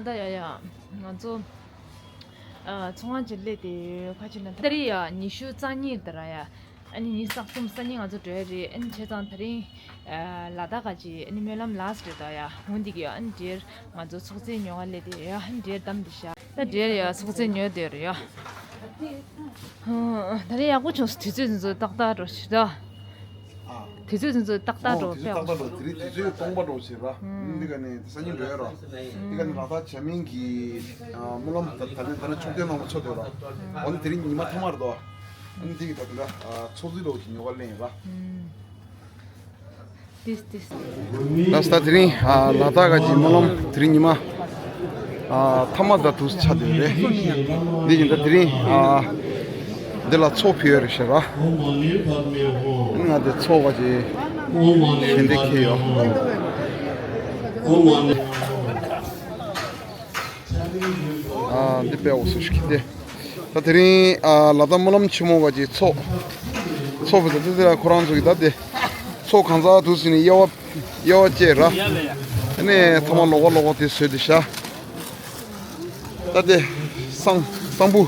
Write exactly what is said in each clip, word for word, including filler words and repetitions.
ད་ཡ་ཡ། ང་ཚོ་ཨ་ཚོང་ཁང་ཅིག་སླེབས་ཏེ་ཁ་ཅིག་ན་ད་རེས་ཡ་ཉི་ཤུ་རྩ་གཉིས་དེ་ར་ཡ། ཨ་ནི་ཉི་ཤུ་རྩ་གསུམ་རྩ་གཉིས་ང་ཚོ་འགྲོ་ཡ་རེད། ཨ་ནི་བྱས་ཙང་ད་རིང་ཨ་ལ་དྭགས་ཀ་ཅིག་ཨ་ནི་སྨོན་ལམ་ལགས་རེད་ད་ཡ། འོང་འདི་གི་ཡ། ཨ་ནི་འདིར་ང་ཚོ་ཚོགས་རྫས་ཉོ་ག་སླེབས་ཏེ་ཡ། ཨ་ནི་འདིར་བདམས་ཏེ་བཞག་ད་འདིར་ཡ་ཚོགས་རྫས་ཉོ་བསྡད་རེད་ཡ། ད་རེས་ཡག་པོ་བྱུང་སོང་། དུས་ཚོད་འདི་ཚོ་ཏག་ཏག་འགྲོ་ཤི་ད། དུས་ཚོད་འདི་ཚོ་ཏག་ཏག་འགྲོ་ཏག་ཏག་འགྲོ། དེ་རིང་དུས་ཚོད་སྟོང་པ་འགྲོ་ཟེར་ར། འདི་ག་ནས་སང་ཉིན་འགྲོ་ཡ་ར། འདི་ག་ནས་ལ་དྭགས་བྱ་མིན་གྱི་སྨོན་ལམ་ད་ད་ནས་ད་ནས་ཕྱོགས་སྟོན་གནང་བ་ཚོ་འདུག་ར། འོ་ན་དེ་རིང་ཉི་མ་ཐ་མ་རེད་དོ། ཨ་ནི་འདི་གི་ད་དེ་འདྲ་ཚོགས་རྫས་ལོག་གི་ཉོ་ག་ལེན་ར། ཏིས་ཏིས། ད་ས་དེ་རིང་ལ་དྭགས་ཀ་ཅིག་སྨོན་ལམ་དེ་རིང་ཉི་མ་ཐ་མ་ད་དུས་ཆ་དེ་རེད། འདི་ཡིན་ད་དེ་རིང་འདི་ལ་ཚོགས་ཕུལ་ཡོད་རེད་ཤག་ར། ང་དེ་ཚོགས་ཀ་ཅིག་ཞལ་འདེབས་ཁྱེར་ཡོད། འདི་དཔེ་འོ་སུ་ཞིག་གི་དེ། ད་དེ་རིང་ལ་དྭགས་སྨོན་ལམ་ཆེན་མོ་བ་ཅིག་ཚོགས། ཚོགས་པའི་ད་དེ་དེ་ལ་ཁོ་རང་ཚོ་གི་ད་དེ། ཚོགས་གང་ཟག་དུས་ཟིན་ནས་དབྱེ་བ་དབྱེ་བ་བཅས་ར། ཨ་ནི་ཐ་མ་ལོག་པ་ལོག་པ་དེ་བཟོས་ཏེ་བཞག་ད་དེ་བསང་བསང་ཕུ།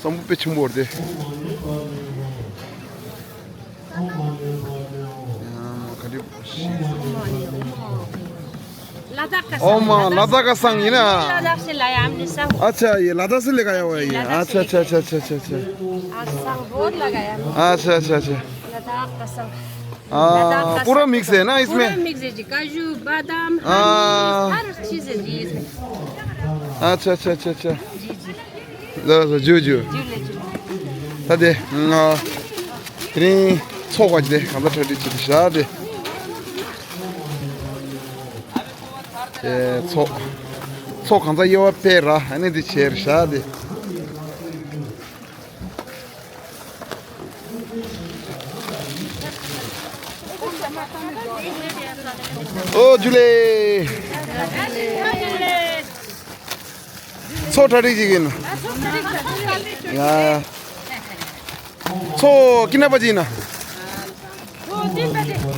བསང་ཕུ་དཔེ་ཆེན་པོ་རེད་དེ། ཡང་ག་འདྲ་ཞིག ओम लद्दाख का संग है ना? लद्दाख से लाया हमने संग। अच्छा, ये लद्दाख से लेकर आया हुआ है ये। लद्दाख से अच्छा, अच्छा, लेकर अच्छा, अच्छा, अच्छा, अच्छा। आज संग बहुत लगाया हमने। अच्छा, अच्छा, अच्छा। लद्दाख का संग। हाँ, लद्दाख का पूरा संग। मिक्स है ना इसमें? पूरा मिक्स है जी, काजू, बादाम, हाँ। हनी, हर चीज़ है जी इसमें। अच्छा, अच्छा, अच्छा, अच्छा। जी, जी। ལགས་སོ། ཇུ་ཇུ། ཇུ་ལེ་ཇུ། ད་དེ་ང་དེ་རིང་ཚོགས་པ་དེ་གང་ལྟར་གྲ་སྒྲིག་བྱེད་དུ་བཞག་དེ། དེ་ཚོགས་ཚོགས་གང་ཚ་དབྱེ་བ་ཕེ་ར་ཨ་ནི་འདི་བྱས་རེད་བཞག་དེ། ཨོ་ཇུ་ལེ། ཚོགས་གྲ་སྒྲིག་ཅིག་ཡིན། ཡ། ཚོགས་ཀི་ན་པ་ཅི་ཡིན་ན།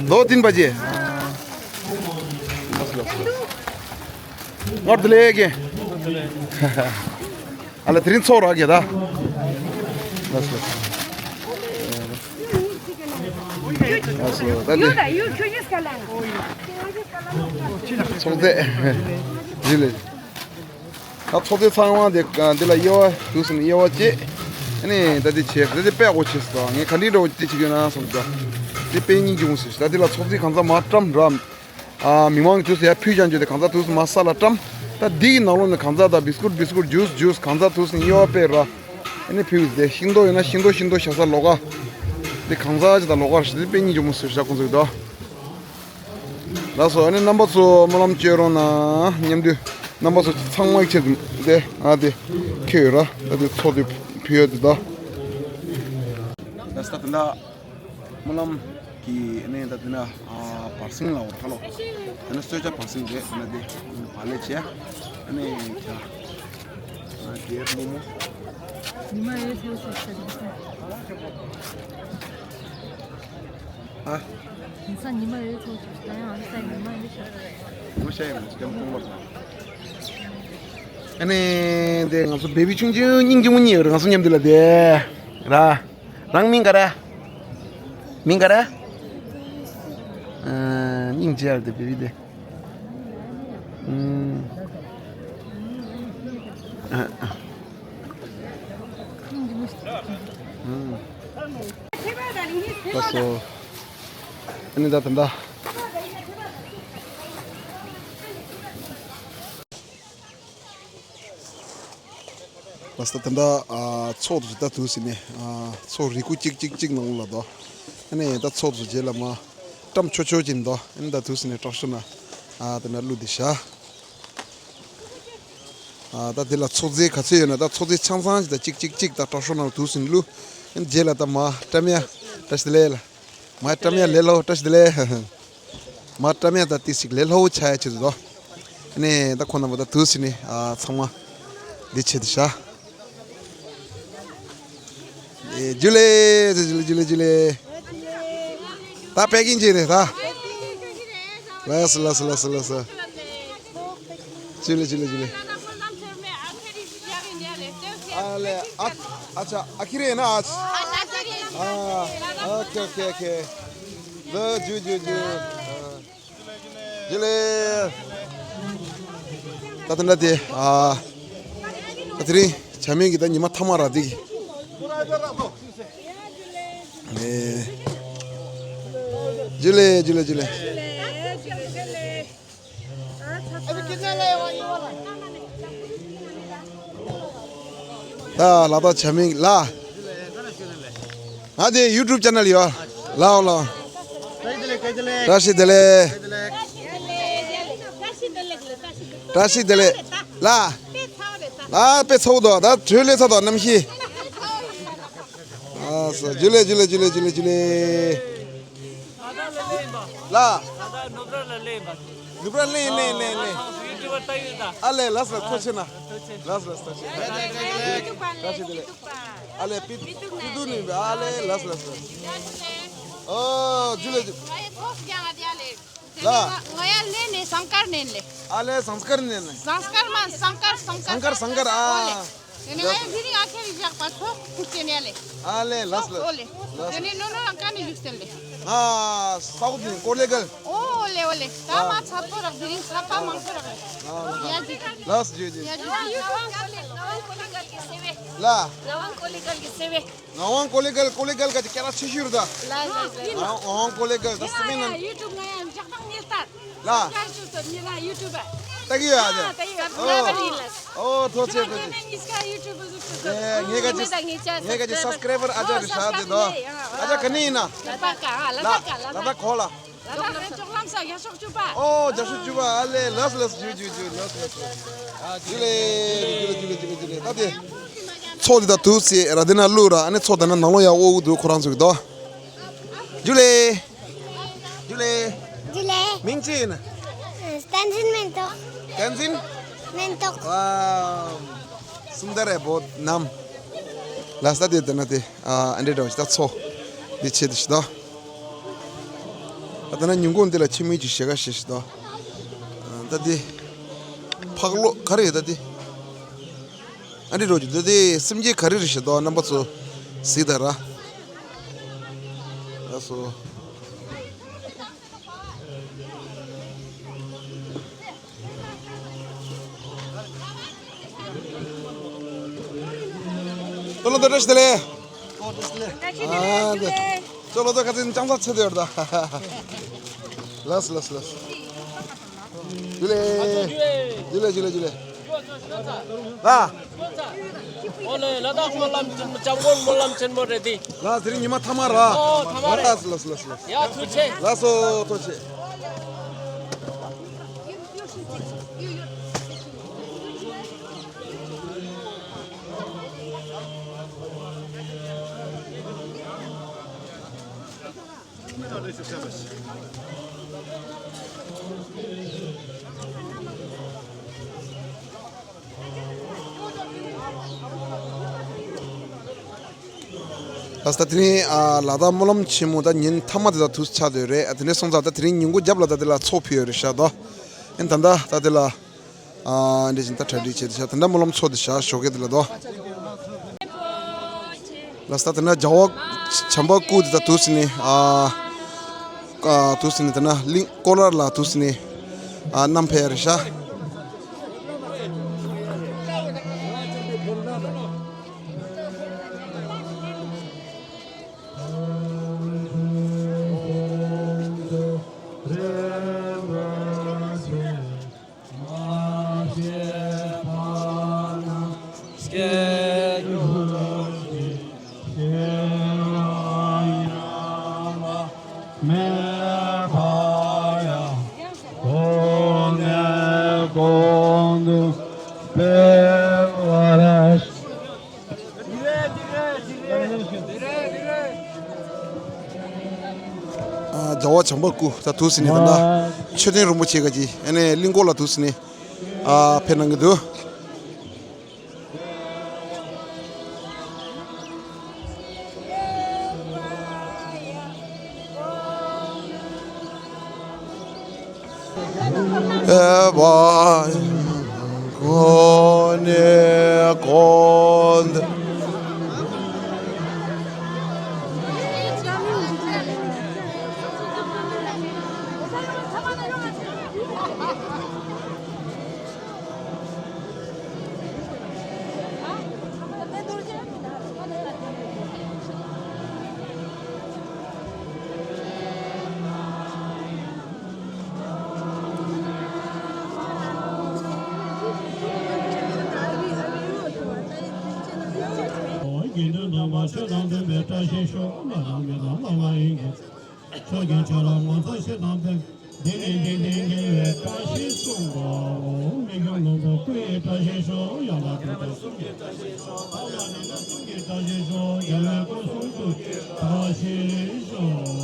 दो तीन बजे। ངར་དུ་ལེ་གེ། ཨ་ལ་དེ་རིང་ཚོགས་རག་གེ་ད། ལགས་སོ། ལགས་སོ། ད་དེ། ཚོགས་རྫས། ཇི་ལེ། ད་ཚོགས་རྫས་ཚང་མ་དེ་འདི་ལ་དབྱེ་བ་དུས་སུ་དབྱེ་བ་བཅད། ཨ་ནི་ད་དེ་བྱས་ད་དེ་དཔེ་ཡག་པོ་བྱས་སོང་། ངས་ག་འདྲའི་འདྲ་བོ་དེ་བྱེད་ཀྱི་ཡོད་ན་བསམ་སོང་། དེ་དཔེ་སྙིང་རྗེ་མོ་ཟེར། ད་དེ་ལ་ཚོགས་རྫས་གང་ཚང་མ་བཀྲམ་ར། ཨ་མི་མང་གི་དུས་སུ་ཡར་ཕུལ་ཀྱང་བརྗོད་དེ་གང་ཚང་དུས་སུ་མ་ས་ལ་བཀྲམ། ད་འདི་གི་ནང་ལོགས་ནས་གང་ཚང་ད་བིས་ཀུར་བིས་ཀུར་ཇུས་ཇུས་གང་ཚང་དུས་སུ་དབྱེ་བ་དཔེ་ར། ཨ་ནི་ཕུལ་དེ་ཤིང་ཏོག་ཡོད་ན་ཤིང་ཏོག་ཤིང་ཏོག་ཤ་ས་ལོག་ག་དེ་གང་ཚང་ཅི་ད་ལོག་ག་ར་ཞིག་དེ་དཔེ་སྙིང་རྗེ་མོ་ཟེར་བཞག་ཁོང་ཚོ་གི་ད། ལགས་སོ། ཨ་ནི་རྣམ་པ་ཚོ་སྨོན་ལམ་བཅོས་རོགས་གནང་། མཉམ་དུ་རྣམ་པ་ཚོ་ཚང་མ་ཁྱེར་ཏེ་ཨ་དེ་ཁྱེར་ཡོད་ར། ད་དེ་ཚོགས་དེ་ཕུལ་ཡོད་དེ་ད། ལགས་སོ། ད་ད་སྨོན་ལམ་གྱི་ཨ་ནི་ད་དེ་ན་བར་སེང་ལ་འོ་ཁ་ལོ། ད་ནི་གསོལ་ཇ་བར་སེང་རེད། ད་ནི་དེ་བ་ལེ་བྱས་ཨ་ནི་ཁྱ་ཨ་རྒྱལ་མོ་མོ། ཉི་མ་ཡོད་ཚོད་ཤོག་ཤོག་ཤོག་ཨ། ཉི་མ་ཉི་མ་ཡོད་ཚོད་ཤོག་ད་ཡང་ཨ་ནི་ས་ཉི་མ་ཡོད་ཤོག་ངོ་ཤ་ཡང་ངོ་ཤ་ཡང་སྟོང་པར། ཨ་ནི་དེ་ང་ཚོ་བེ་བི་ཆུང་ཆུང་སྙིང་རྗེ་མོ་གཉིས་ཡོད་རེད། ང་ཚོ་མཉམ་དུ་ལ་དེ་ར། རང་མིང་ག་རེ། མིང་ག་རེ། ཨ། སྙིང་རྗེ་ཡར་དེ་བེ་བི་དེ། ཨུམ། ཨ། ཨ། ཨུམ། ད་སོ། ཨ་ནི་ད་ད་ད། ལགས་སོ། ད་ལྟ་ཨ་ཚོགས་དུས་ད་དུས་ཟིན་ནས་ཨ་ཚོགས་རིགས་ཁུ་གཅིག་གཅིག་གཅིག་ནང་ལ་དོ། ཨ་ནི་ད་ཚོགས་དུས་རྗེས་ལ་མ་བཀྲམ་ཆོ་ཆོ་ཅིག་དོ། ཨ་ནི་ད་དུས་ཟིན་ནས་དྲག་ཤོས་ན་ཨ་དེ་ན་བླུགས་ཏེ་བཞག་ཨ་ད་དེ་ལ་ཚོགས་རྫས་ག་ཚོད་ཡོད་ན་ད་ཚོགས་རྫས་ཆང་ཚང་ཅིག་ད་གཅིག་གཅིག་གཅིག་ད་དྲག་ཤོས་ན་དུས་ཟིན་བླུགས། ཨ་ནི་རྗེས་ལ་ད་མ་བཀྲམ་ཡ་བཀྲ་ཤིས་བདེ་ལེགས་ལ། མ་བཀྲམ་ཡ་ལས་སླ་བོ་བཀྲ་ཤིས་བདེ་ལེགས། མ་བཀྲམ་ཡ་ད་ཏི་ཞིག་ལས་སླ་བོ་ཆགས་ཡ་ཆེད་དུ་དོ། ཨ་ནི་ད་ཁོ་རྣམ་པ་ད་དུས་ཟིན་ནས་ཨ་ཚང་མ་འདི་བྱེད་དུ་བཞག་ཨེ་ཇུ་ལེ་ཇུ་ལེ་ཇུ་ལེ་ཇུ་ལེ། ད་པེ་ཀིང་བྱས་རེད་ད། ལགས་སོ་ལགས་སོ་ལགས་སོ་ལགས་སོ། ཇུ་ལེ་ཇུ་ལེ་ཇུ་ལེ། ཨ་ལེ། ཨ་ཨ་ཆ་ཨ་ཁི་རེ་ན་ཨ། ཨ་ཨོ་ཁེ་ཨོ་ཁེ་ཨོ་ཁེ། ལ་ཇུ་ཇུ་ཇུ། ཇུ་ལེ། ད་ད་ད་དེ་ཨ། ད་དེ་རིང་བྱ་མིན་གྱི་ད་ཉི་མ་ཐ་མ་ར་དེ་གི། ཇུ་ལེ་ཇུ་ལེ་ཇུ་ལེ། ད་ལ་ད་བྱ་མིན་ལ། ང་དེ་ཡུ་ཊུབ་ཅེ་ནལ་ཡོད། ལའོ་ལའོ། བཀྲ་ཤིས་བདེ་ལེགས། བཀྲ་ཤིས་བདེ་ལེགས། ལ། ལ་དཔེ་ཚོགས་དོ་ད་གྲོས་ལས་ཚོགས་དོ་རྣམ་ཤེས། ཨ་སོ་ཇུ་ལེ་ཇུ་ལེ་ཇུ་ལེ་ཇུ་ལེ་ཇུ་ལེ། ལ། ནུབ་ར་ལེན་ལེན་ལེན་ལེན། ཨ་ལེ་ལགས་ལགས་ཐུགས་རྗེ་གནང་། ལགས་ལགས་ཐུགས་རྗེ་གནང་། བཀྲ་ཤིས་བདེ་ལེགས། ཨ་ལེ་པི་པི་ཏུ་ནི་ཨ་ལེ་ལགས་ལགས་ལགས། ཨོ་ཇུ་ལེ་ཇུ། ལ། ང་ཡ་ལེ་ནེ་སང་ཀར་ནེ་ལེ། ཨ་ལེ་སང་ཀར་ནེ་ལེ། སང་ཀར་མ་སང་ཀར་སང་ཀར། སང་ཀར་སང་ཀར་ཨ། ཨོ་ལེ། དེ་ནས་ང་ཡ་དེ་རིང་ཨ་ཁེ་རི་བཞག་པ་ཚོགས་ཁུ་ཅེ་ནེ་ལེ། ཨ་ལེ་ལགས་ལགས། ཨོ་ལེ། ལགས། དེ་ནས་ནོ་ནོ་རང་ཀ་ནས་བཞུགས་ཟེར་ལེ། ང་སའུ་ཐི་ཀོ་ལེ་གལ། ཨོ་ལེ་ཨོ་ལེ། ད་མ་ཚ་པོ་རག་དེ་རིང་ཚ་པ་མང་པོ་རག་ལེ། ཡ་ཇི། ལགས་ཇི་ཇི། ཡ་ཇི། ལ། ང་དབང་ཀོ་ལེ་གལ་ཀོ་ལེ་གལ་ག་ཅི་སྐད་གྲགས་ཆེ་ཤོས་རེད་ད། ལ་ལ་ལ། ང་དབང་ཀོ་ལེ་གལ་ད་སི་མེ་ནན། ཡུ་ཊུབ་ང་ཡང་འཇག་སྟངས་ངེས་ལྟར། ལ། ཀར་ཞུ་སོ་ཉི་ལ་ཡུ་ཊུབ་པ། ད་གི་ཡ་ད། ད་གི་ཡ་ད། ཨོ་ཐོ་ཆེ་ཐོ་ཆེ། ངེད་གཉིས་ཀ་ཡུ་ཊུབ་བཟོ་ཐུབ་སོ། ངེད་ཀ་ཅི་ངེད་ཀ་ཅི་སབ་སི་ཀ་རའི་བར་ཨ་ཅག་རེད་ཤག་དེ་དོ། ཨ་ཅག་ག་ནས་ཡིན་ན། ལ་དྭགས་ག་ལ་དྭགས་ག་ལ་དྭགས་ག་ལ། ལ་དྭགས་ལ་ཅོག་ལམ་ས་རྒྱ་ཤོག་བཅུ་པ། ཨོ་རྒྱ་ཤོག་བཅུ་པ་ཨ་ལེ་ལགས་ལགས་ཇུ་ཇུ་ཇུ་ལགས་ལགས་ཇུ་ལེ་ཇུ་ལེ་ཇུ་ལེ་ཇུ་ལེ་ཇུ་ལེ། ད་དེ་ཚོགས་དེ་ད་དུ་སེ་ར་དེ་ན་ལུ་ར་ཨ་ནི་ཚོགས་ད་ན་ནང་ལོ་ཡ་ཨོ་འུ་དུ་ཁོ་རང་ཚོ་གི་དོ། ཇུ་ལེ། ཇུ་ལེ། ཇུ་ལེ། མིང་ཅི་ཡིན། བསྟན་འཛིན་མེན་ཏོག་བསྟན་འཛིན། མེན་ཏོག་ཝའོ། སུམ་ད་རེ་བོ་ནམ། ལ་ས་དེ་དེ་ན་དེ་ཨ་འདྲེ་འདྲ་བ་ཞིག་ད་ཚོ། འདི་ཆེ་དུ་ཞིག་ད། ད་དེ་ན་ཉིན་གུང་འདི་ལ་ཆེ་མོའི་ཅིག་ཞེ་ག་ཞེ་ཞིག་ད། ད་དེ། ཕག་ལོ་ག་རེ་ཡོད་ད་དེ། ཨ་འདྲེ་རོ་ཅུ་དེ་དེ་སེམས་ཅན་ག་རེ་རེ་ཞིག་ད་རྣམ་པ་ཚོ། སི་ད་ར། ལ་སོ། ཏོ་ལོ་ཏོ་བཀྲ་ཤིས་བདེ་ལེགས། ཨ་ཏོ་ལོ་ཏོ་ཁ་ཚིག་ཅང་ཚ་ཚེ་དེ་ཡོད་ད། ལགས་ལགས་ལགས། ཇུ་ལེ། ཇུ་ལེ་ཇུ་ལེ་ཇུ་ལེ། ལ། ཨོ་ལེ་ལ་དྭགས་སྨོན་ལམ་ཆེན་མོ་ལྕམ་མགོན་སྨོན་ལམ་ཆེན་མོ་རེད་དེ། ལ་དེ་རིང་ཉི་མ་ཐ་མ་ར། ཨོ་ཐ་མ་རེད། ལགས་ལགས་ལགས་ལགས། ཡ་ཐུགས་ཆེ། ལགས་སོ་ཐུགས་ཆེ། ལགས་ད་དེ་རིང་ཨ་ལ་དྭགས་སྨོན་ལམ་ཆེན་མོ་ད་ཉིན་མཐའ་མ་དེ་དག་དུས་ཆགས་བསྡད་ཡོད་རེད། ཨ་དེ་ནས་སོང་ཙང་ད་དེ་རིང་ཉིན་གུང་རྒྱབ་ལ་ད་དེ་ལ་ཚོགས་ཕུལ་ཡོད་རེད་ཤག་དོ། ཨེ་ད་ད་ད་དེ་ལ། ཨ་འདྲེ་བཞིན་ད་གྲ་སྒྲིག་བྱེད་དེ་ཤག་དེ་འདྲ་སྨོན་ལམ་ཚོགས་དེ་ཤག་ཞོགས་ཀས་དེ་ལ་དོ། ལགས་ད་དེ་ན་རྒྱལ་བ་བྱམས་པ་སྐུ་དེ་ད་དུས་ནི་ཨ་ཨ་དུས་ནི་དེ་ན་གླིང་སྐོར་ར་ལ་དུས་ནི་ཨ་བསྣམས་ཕེབས་རེད་ཤག་ཨ་རྒྱལ་བ་བྱམས་པ་སྐུ་ད་དུས་ནི་ད་ན་མཆོད་རྟེན་རིན་པོ་ཆེ་ག་ཅི་ཨ་ནི་གླིང་སྐོར་ལ་དུས་ནི་ཨ་ཕེབས་གནང་གི་འདུག་ཨེ་བ། ཀོན། དགེ་འདུན་རྣམ་པ་ཆོས་དང་ལྡན་པའི་བཀྲ་ཤིས་ཤོག། བླ་ན་མེད་པ་བླ་མ་ཡིན་གྱི། ཕྱོགས་ཀྱི་ཆོས་ལ་ངོ་མཚར་ཞེ་དྲག་འཕེལ། འདི་ནི་འཇིག་རྟེན་དགེ་བའི་བཀྲ་ཤིས་གསུངས་པའོ། མི་མགོན་མང་པོ་སྐུ་ཡི་བཀྲ་ཤིས་ཤོག། ཡང་དག་སྒྲུབ་པའི་གསུང་གི་བཀྲ་ཤིས་ཤོག། ཐར་པ་ནི་ནི་གསུང་གི་བཀྲ་ཤིས་ཤོག། རྒྱལ་བའི་སྐུ་གསུང་ཐུགས་ཀྱི་བཀྲ་ཤིས་ཤོག།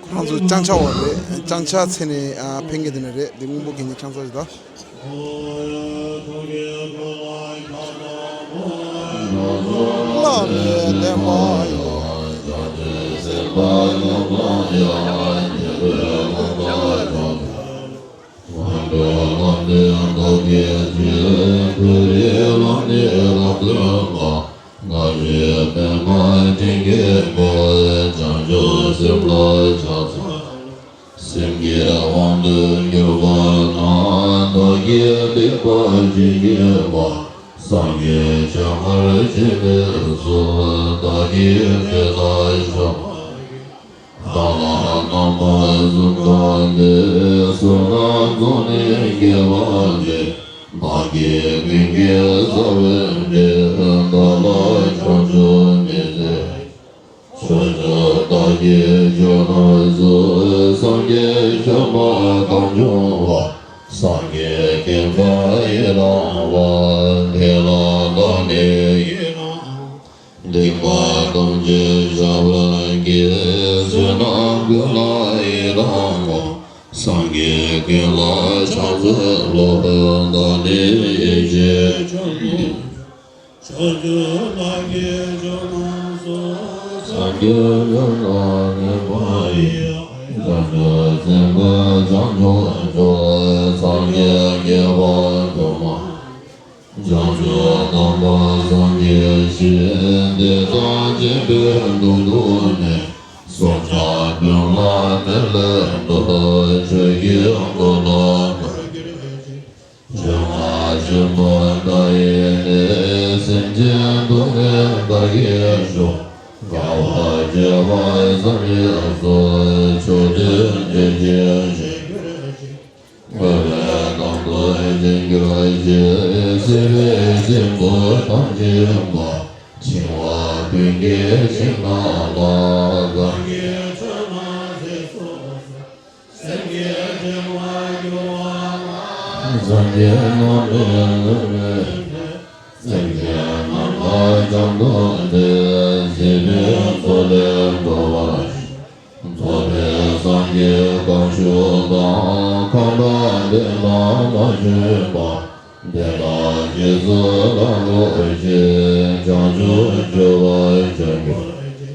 ཁོ་རང་ཚོ་ལྕང་ཆ་བ་རེད། ལྕང་ཆ་ཚེ་ནས་ཨ་ཕེབས་མཁན་དེ་ནས་རེད། འདི་སྔོན་པོ་གན་ནི་ལྕང་ཆ་ཞིག་དང་། བླ་མའི་བསྟན་པ་ཡི། སེམས་ཀྱི་དབང་དུ་གྱུར་པ་དང་། བདག་གིས་སྡིག་པ་ཅི་བགྱིས་པ། སངས་རྒྱས་ཆོས་འཁོར་བཞི་པའི་གཙོ། བདག་གིས་དེ་དག་བཤགས་པ་ཡིས། བདག་ལ་རྣམ་པར་གཟུགས་བཀོད་དེ། བསོད་ནམས་རྫོགས་ནས་དགེ་བ་འདི། བདག་གིས་ཀུན་གྱི་རྩ་བའི་འབྲས། བདག་ལ་ཕྱོགས་བཅུའི་མི་ཚེ། ཕྱོགས་བཅུ་བདག་གིས་སྤྱོད་ནུས་སུ། སངས་རྒྱས་ཆོས་པ་གང་བྱུང་བ། སངས་རྒྱས་མཁྱེན་པ་ཡི་རང་བ། དེ་ལ་བདག་ནི་ཡི་རང་བ། སྡིག་པ་ཐམས་ཅད་བཤགས་པར་བགྱི། བསོད་ནམས་ཀུན་ལ་ཡི་རང་བ། སངས་རྒྱས་ཀུན་ལ་ཕྱག་འཚལ་ལོ། བདག་ནི་ཡེ་ཤེས་ཆོས་ཉིད། ཕྱོགས་བཅུ་བདག་གིས་སྤྱོད་ནུས་སུ། སངས་རྒྱས་ཆོས་ལ་གནས་པ་ཡི། བྱང་ཆུབ་སེམས་དཔའ་བྱང་ཆུབ་མཆོག། སངས་རྒྱས་དགྱེས་པ་དུ་མ། བྱང་ཆུབ་སྟོན་པ་སངས་རྒྱས་ཞེས། དེ་དག་སྦྱིན་པས་བདག་བཟུང་ནས། བསྲུང་བྱ་ཀུན་ལ་མི་ལས་འདས། ཆོས་ཀྱི་འཁོར་ལོ་བསྐོར་གྱུར་ཅིག། བྱང་ཆུབ་སེམས་དཔའ་བདག་ཡིན་ནི། སེམས་ཅན་ཐོབ་ནས་བདག་གིས་ཤོག། དགའ་བ་སྐྱེ་བ་བསམ་ཡས་སོ། མཆོག་ཐུན་ཐེག་ཆེན་བཞེས་གྱུར་ཅིག། དངོས་པོའི་དང་པོ་བྱིན་གྱུར་ཅིག། སྲིད་པའི་སེམས་པོ་ཐམས་ཅད་པ། འཆིང་བ་ཀུན་གྱི་འཆིང་ཐག་ལ། གང་གིས་ཆོས་རྣམས་ཟད་སོང་ཟེར། སེམས་ཀྱི་འཆིང་བ་གྱུར་པ་ལ། སངས་རྒྱས་རྣམ་པའི་ལུས་ལས་འདས། སེམས་ཅན་རྣམས་ལ་བྱམས་དང་ལྡན། སྲིད་པའི་མཚོ་ལས་འགྲོ་བ་ཞིག། རྫོགས་པའི་སངས་རྒྱས་གང་བཞུགས་དང་། ཁམས་དང་ལྡན་ལ་མ་བྱོན་པ། དེ་དག་རྗེས་སུ་བདག་སློབ་ཅིང་། བྱང་ཆུབ་སྤྱོད་པ་སྤྱད་གྱུར་ཅིག།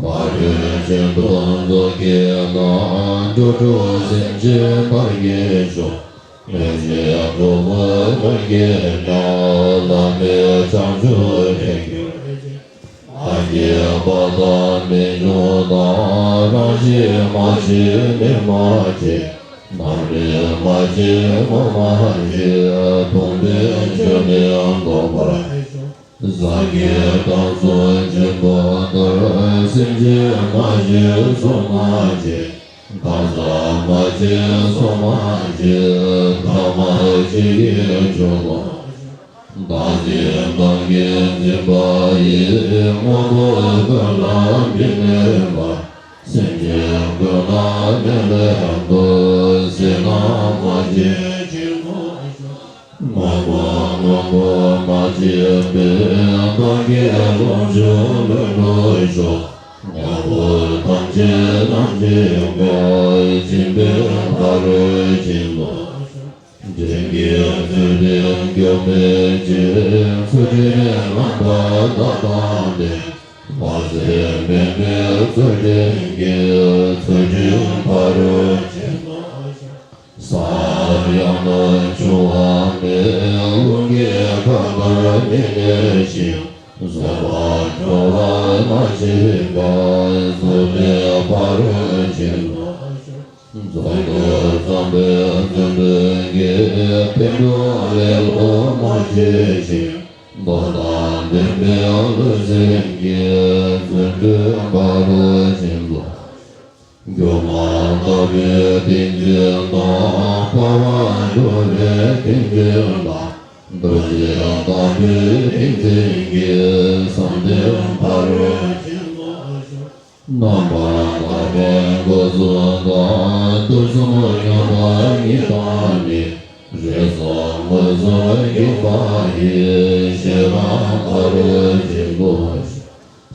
བག་ཡོད་ཆེད་དུ་མཛོག་གི་ནང་། འགྲོ་དྲུག་སེམས་ཅན་བདག་གིས་ཤོག། ལེགས་བཤད་གྲོགས་པོ་ལྷན་སྐྱེས་ཀྱང་། བླ་མེད་བྱང་ཆུབ་ཐེག་གྱུར་ཅིག། ལྷ་སྐྱེས་པ་དང་མི་འབྱུང་དང་། རང་བཞིན་མ་མཆིས་ནི་མ་སྐྱེས། ནམ་རིང་མ་སྐྱེས་སྔོན་མ་སྐྱེས། མཐོང་ཐོས་ཆོས་ནི་མཐོང་བར་ཤོག། སངས་རྒྱས་དང་སུ་མཁྱེན་པ་ལྟར། སེམས་ཅན་མ་སྐྱེས་སོ་མ་སྐྱེས། གང་ཟག་མ་སྐྱེས་སོ་མ་སྐྱེས། ཐ་མ་ཅི་སྐྱེས་ཆོག་ལོ། བདག་འཛིན་བདག་གིས་འཛིན་པ་ཡིས། དངོས་པོ་ཀུན་ལ་མི་གནས་པ། སེམས་ཅན་ཀུན་ལ་མི་གནས་པ། བསོད་ནམས་མ་སྐྱེས་ཕྱིར་མི་འབྱུང་། དངོས་པོ་དངོས་པོ་མ་སྐྱེས་པས། བདག་གི་ལོངས་སྤྱོད་ལྷུན་གྲུབ་ཤོག། དངོས་པོ་ཐམས་ཅད་ཐམས་ཅད་ཀུན། སྦྱིན་པའི་ཕ་རོལ་ཕྱིན་དུ་ཤོག། འབྲིང་གིས་ཚུལ་ཁྲིམས་སྐྱོང་བའི་ཕྱིར། ཚུལ་ཁྲིམས་རྣམ་པར་དག་དང་ལྡན། བག་ཚད་མེད་པའི་ཚུལ་ཁྲིམས་ཀྱིས། ཚུལ་ཁྲིམས་ཕ་རོལ་ཕྱིན་དུ་ཤོག། ཡང་ན་འབྱུང་བ་མེད། རླུང་གིས་ཁ་འདར་ཉིལ་ནས་ཤིང་། བཟོད་པ་སྤྲོ་བ་མ་མཆིས་པ། བཟོད་པའི་ཕ་རོལ་ཕྱིན་དུ། རྫོགས་སྐུ་བརྩམས་པའི་བརྩོན་འགྲུས་ཀྱིས། བསྟན་འགྲོ་ལེ་ལོ་མ་བྱས་ཤིང་། མདོ་དང་ལྡན་པའི་བློ་སེམས་ཀྱིས། བརྩོན་འགྲུས་ཕ་རོལ་ཕྱིན་དུ། སྒྱུ་མ་ལྟ་བུའི་ཏིང་འཛིན་དང་། འཕོ་བ་འགྱུར་བའི་ཏིང་འཛིན་དང་། རྡོ་རྗེ་ལྟ་བུའི་ཏིང་འཛིན་གྱིས། བསམ་གཏན་ཕ་རོལ་ཕྱིན་དུ་ཞུགས། རྣམ་པར་དག་པའི་འགོག་བཟོད་དང་། དུག་གསུམ་མྱོང་བ་ཉིད་དང་ནི། རིགས་གསུམ་མུན་གསུམ་སྐྱོབ་པ་ཡི། ཤེས་རབ་ཕ་རོལ་ཕྱིན་དུ་ཞུགས།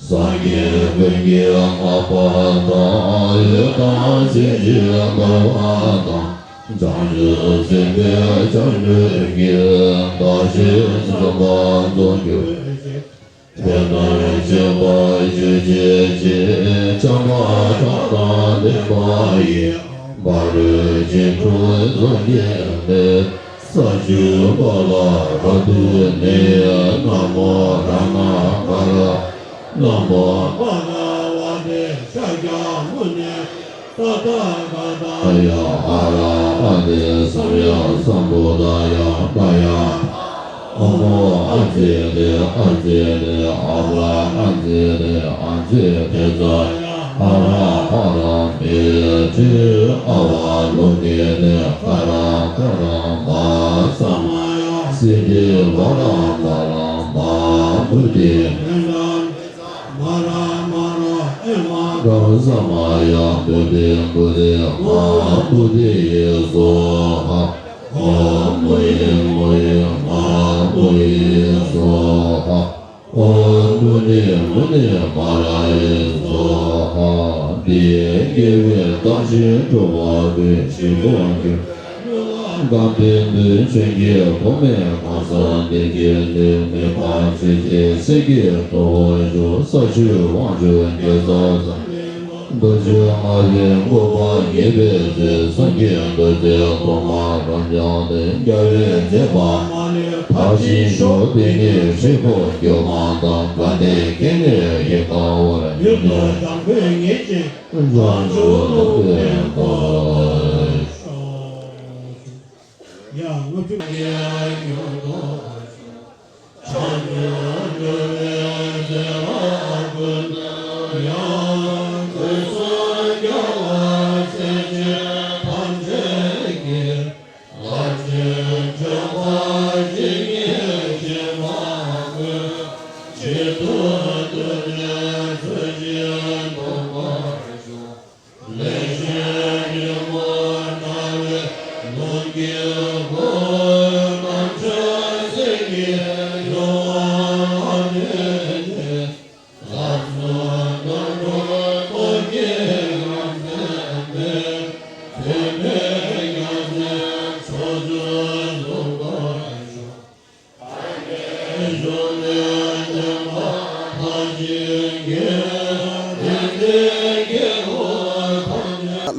སངས་རྒྱས་ཀུན་གྱིས་བསྔགས་པ་དང་། འོད་དང་ཚིག་གིས་འབོད་པ་དང་། བྱང་ཆུབ་སེམས་དཔའི་སྤྱན་རས་གཟིགས། བདག་གཞན་བསམ་པ་རྫོགས་གྱུར་ཅིག། དེ་ལྟར་གཅེས་པར་ཞུ་བྱེད་ཅིང་། འཇམ་དཔལ་གྲགས་དང་ལྡན་པ་ཡི། ཕ་རོལ་ཕྱིན་དྲུག་རྫོགས་བརྒྱད་ལས། ས་བཅུ་པ་ལ་ག་དུས་ནས། ན་མོ་རཏྣ་ཀ་ར། ན་མོ་པ་ར་བ་ཏི་ཤཱཀྱ་མུ་ནེ། ཏ་ཐཱ་ག་ཏཱ་ཡ། ཨ་ར་ཧ་ཏེ་སམ་ཡ་སམ་བུ་དྷ་ཡ། ད་ཡ། ཨོ་མོ་ཨ་ཙི་ཏེ་ཨ་ཙི་ཏེ། ཨ་བ་ཨ་ཙི་ཏེ་ཨ་ཙི་ཏེ་ཙ་ཡ། ཨ་ར་ཨ་ར་མེ་ཏི་ཨ་བ་ལོ་ཀེ་ཏེ། ཀ་ར་ཀ་ར་མ་ས་མ་ཡ། སི་ཏི་བ་ར་མ་ར་མ་མུ་ཏི། མ་ར་མ་ར་ཨེ་མ་ག་ས་མ་ཡ། མུ་ཏི་མུ་ཏི་མ་མུ་ཏི་ཡེ་སྭཱ་ཧཱ། ཨོཾ་མུ་ཨེ་མུ་ཨེ་མ་མུ་ཨེ་སྭཱ་ཧཱ། ཨོཾ་མུ་ནེ་མུ་ནེ་མ་ར་ཨེ་སྭཱ་ཧཱ། འདི་ཡིས་དགེ་བའི་རྟགས་ཅན་འགྲོ་བ་ཀུན། ཞི་བར་གྱུར་པའི་སྨོན་ལམ་བསྐང་། བདུད་མཆོད་ཀྱི་གོ་མེ་གང་ཟག་འདི་གའི་ལུས། མི་ཕམ་ཆོས་ཀྱི་གསེར་གྱི་ཏོག་ཏོ་བཞུགས། ས་བཅུའི་དབང་ཕྱུག་རྒྱལ་ཚབ་དང་། རྡོ་རྗེ་ལྔ་པའི་འགོ་པ་ཉེ་བའི་ཚུལ། སངས་རྒྱས་རྡོ་རྗེ་ཐོག་མར་རབ་འབྱུང་སྟེ། རྒྱལ་བའི་མཛད་པ་མ་ལུས་མཐར་ཕྱིན་ཤོག། དེ་ནས་ཧྲིལ་པོ་སྒྱུ་མ་དང་། དགའ་ལྡན་སྐྱེ་གནས་ཡིད་དགའ་བར། མྱུར་དུ་དམ་པའི་ཉིད་ཀྱི་བྱང་ཆུབ་ལུགས་ཀུན་ཐོབ་ཤོག། ཡ་ལྔ་བཅུ།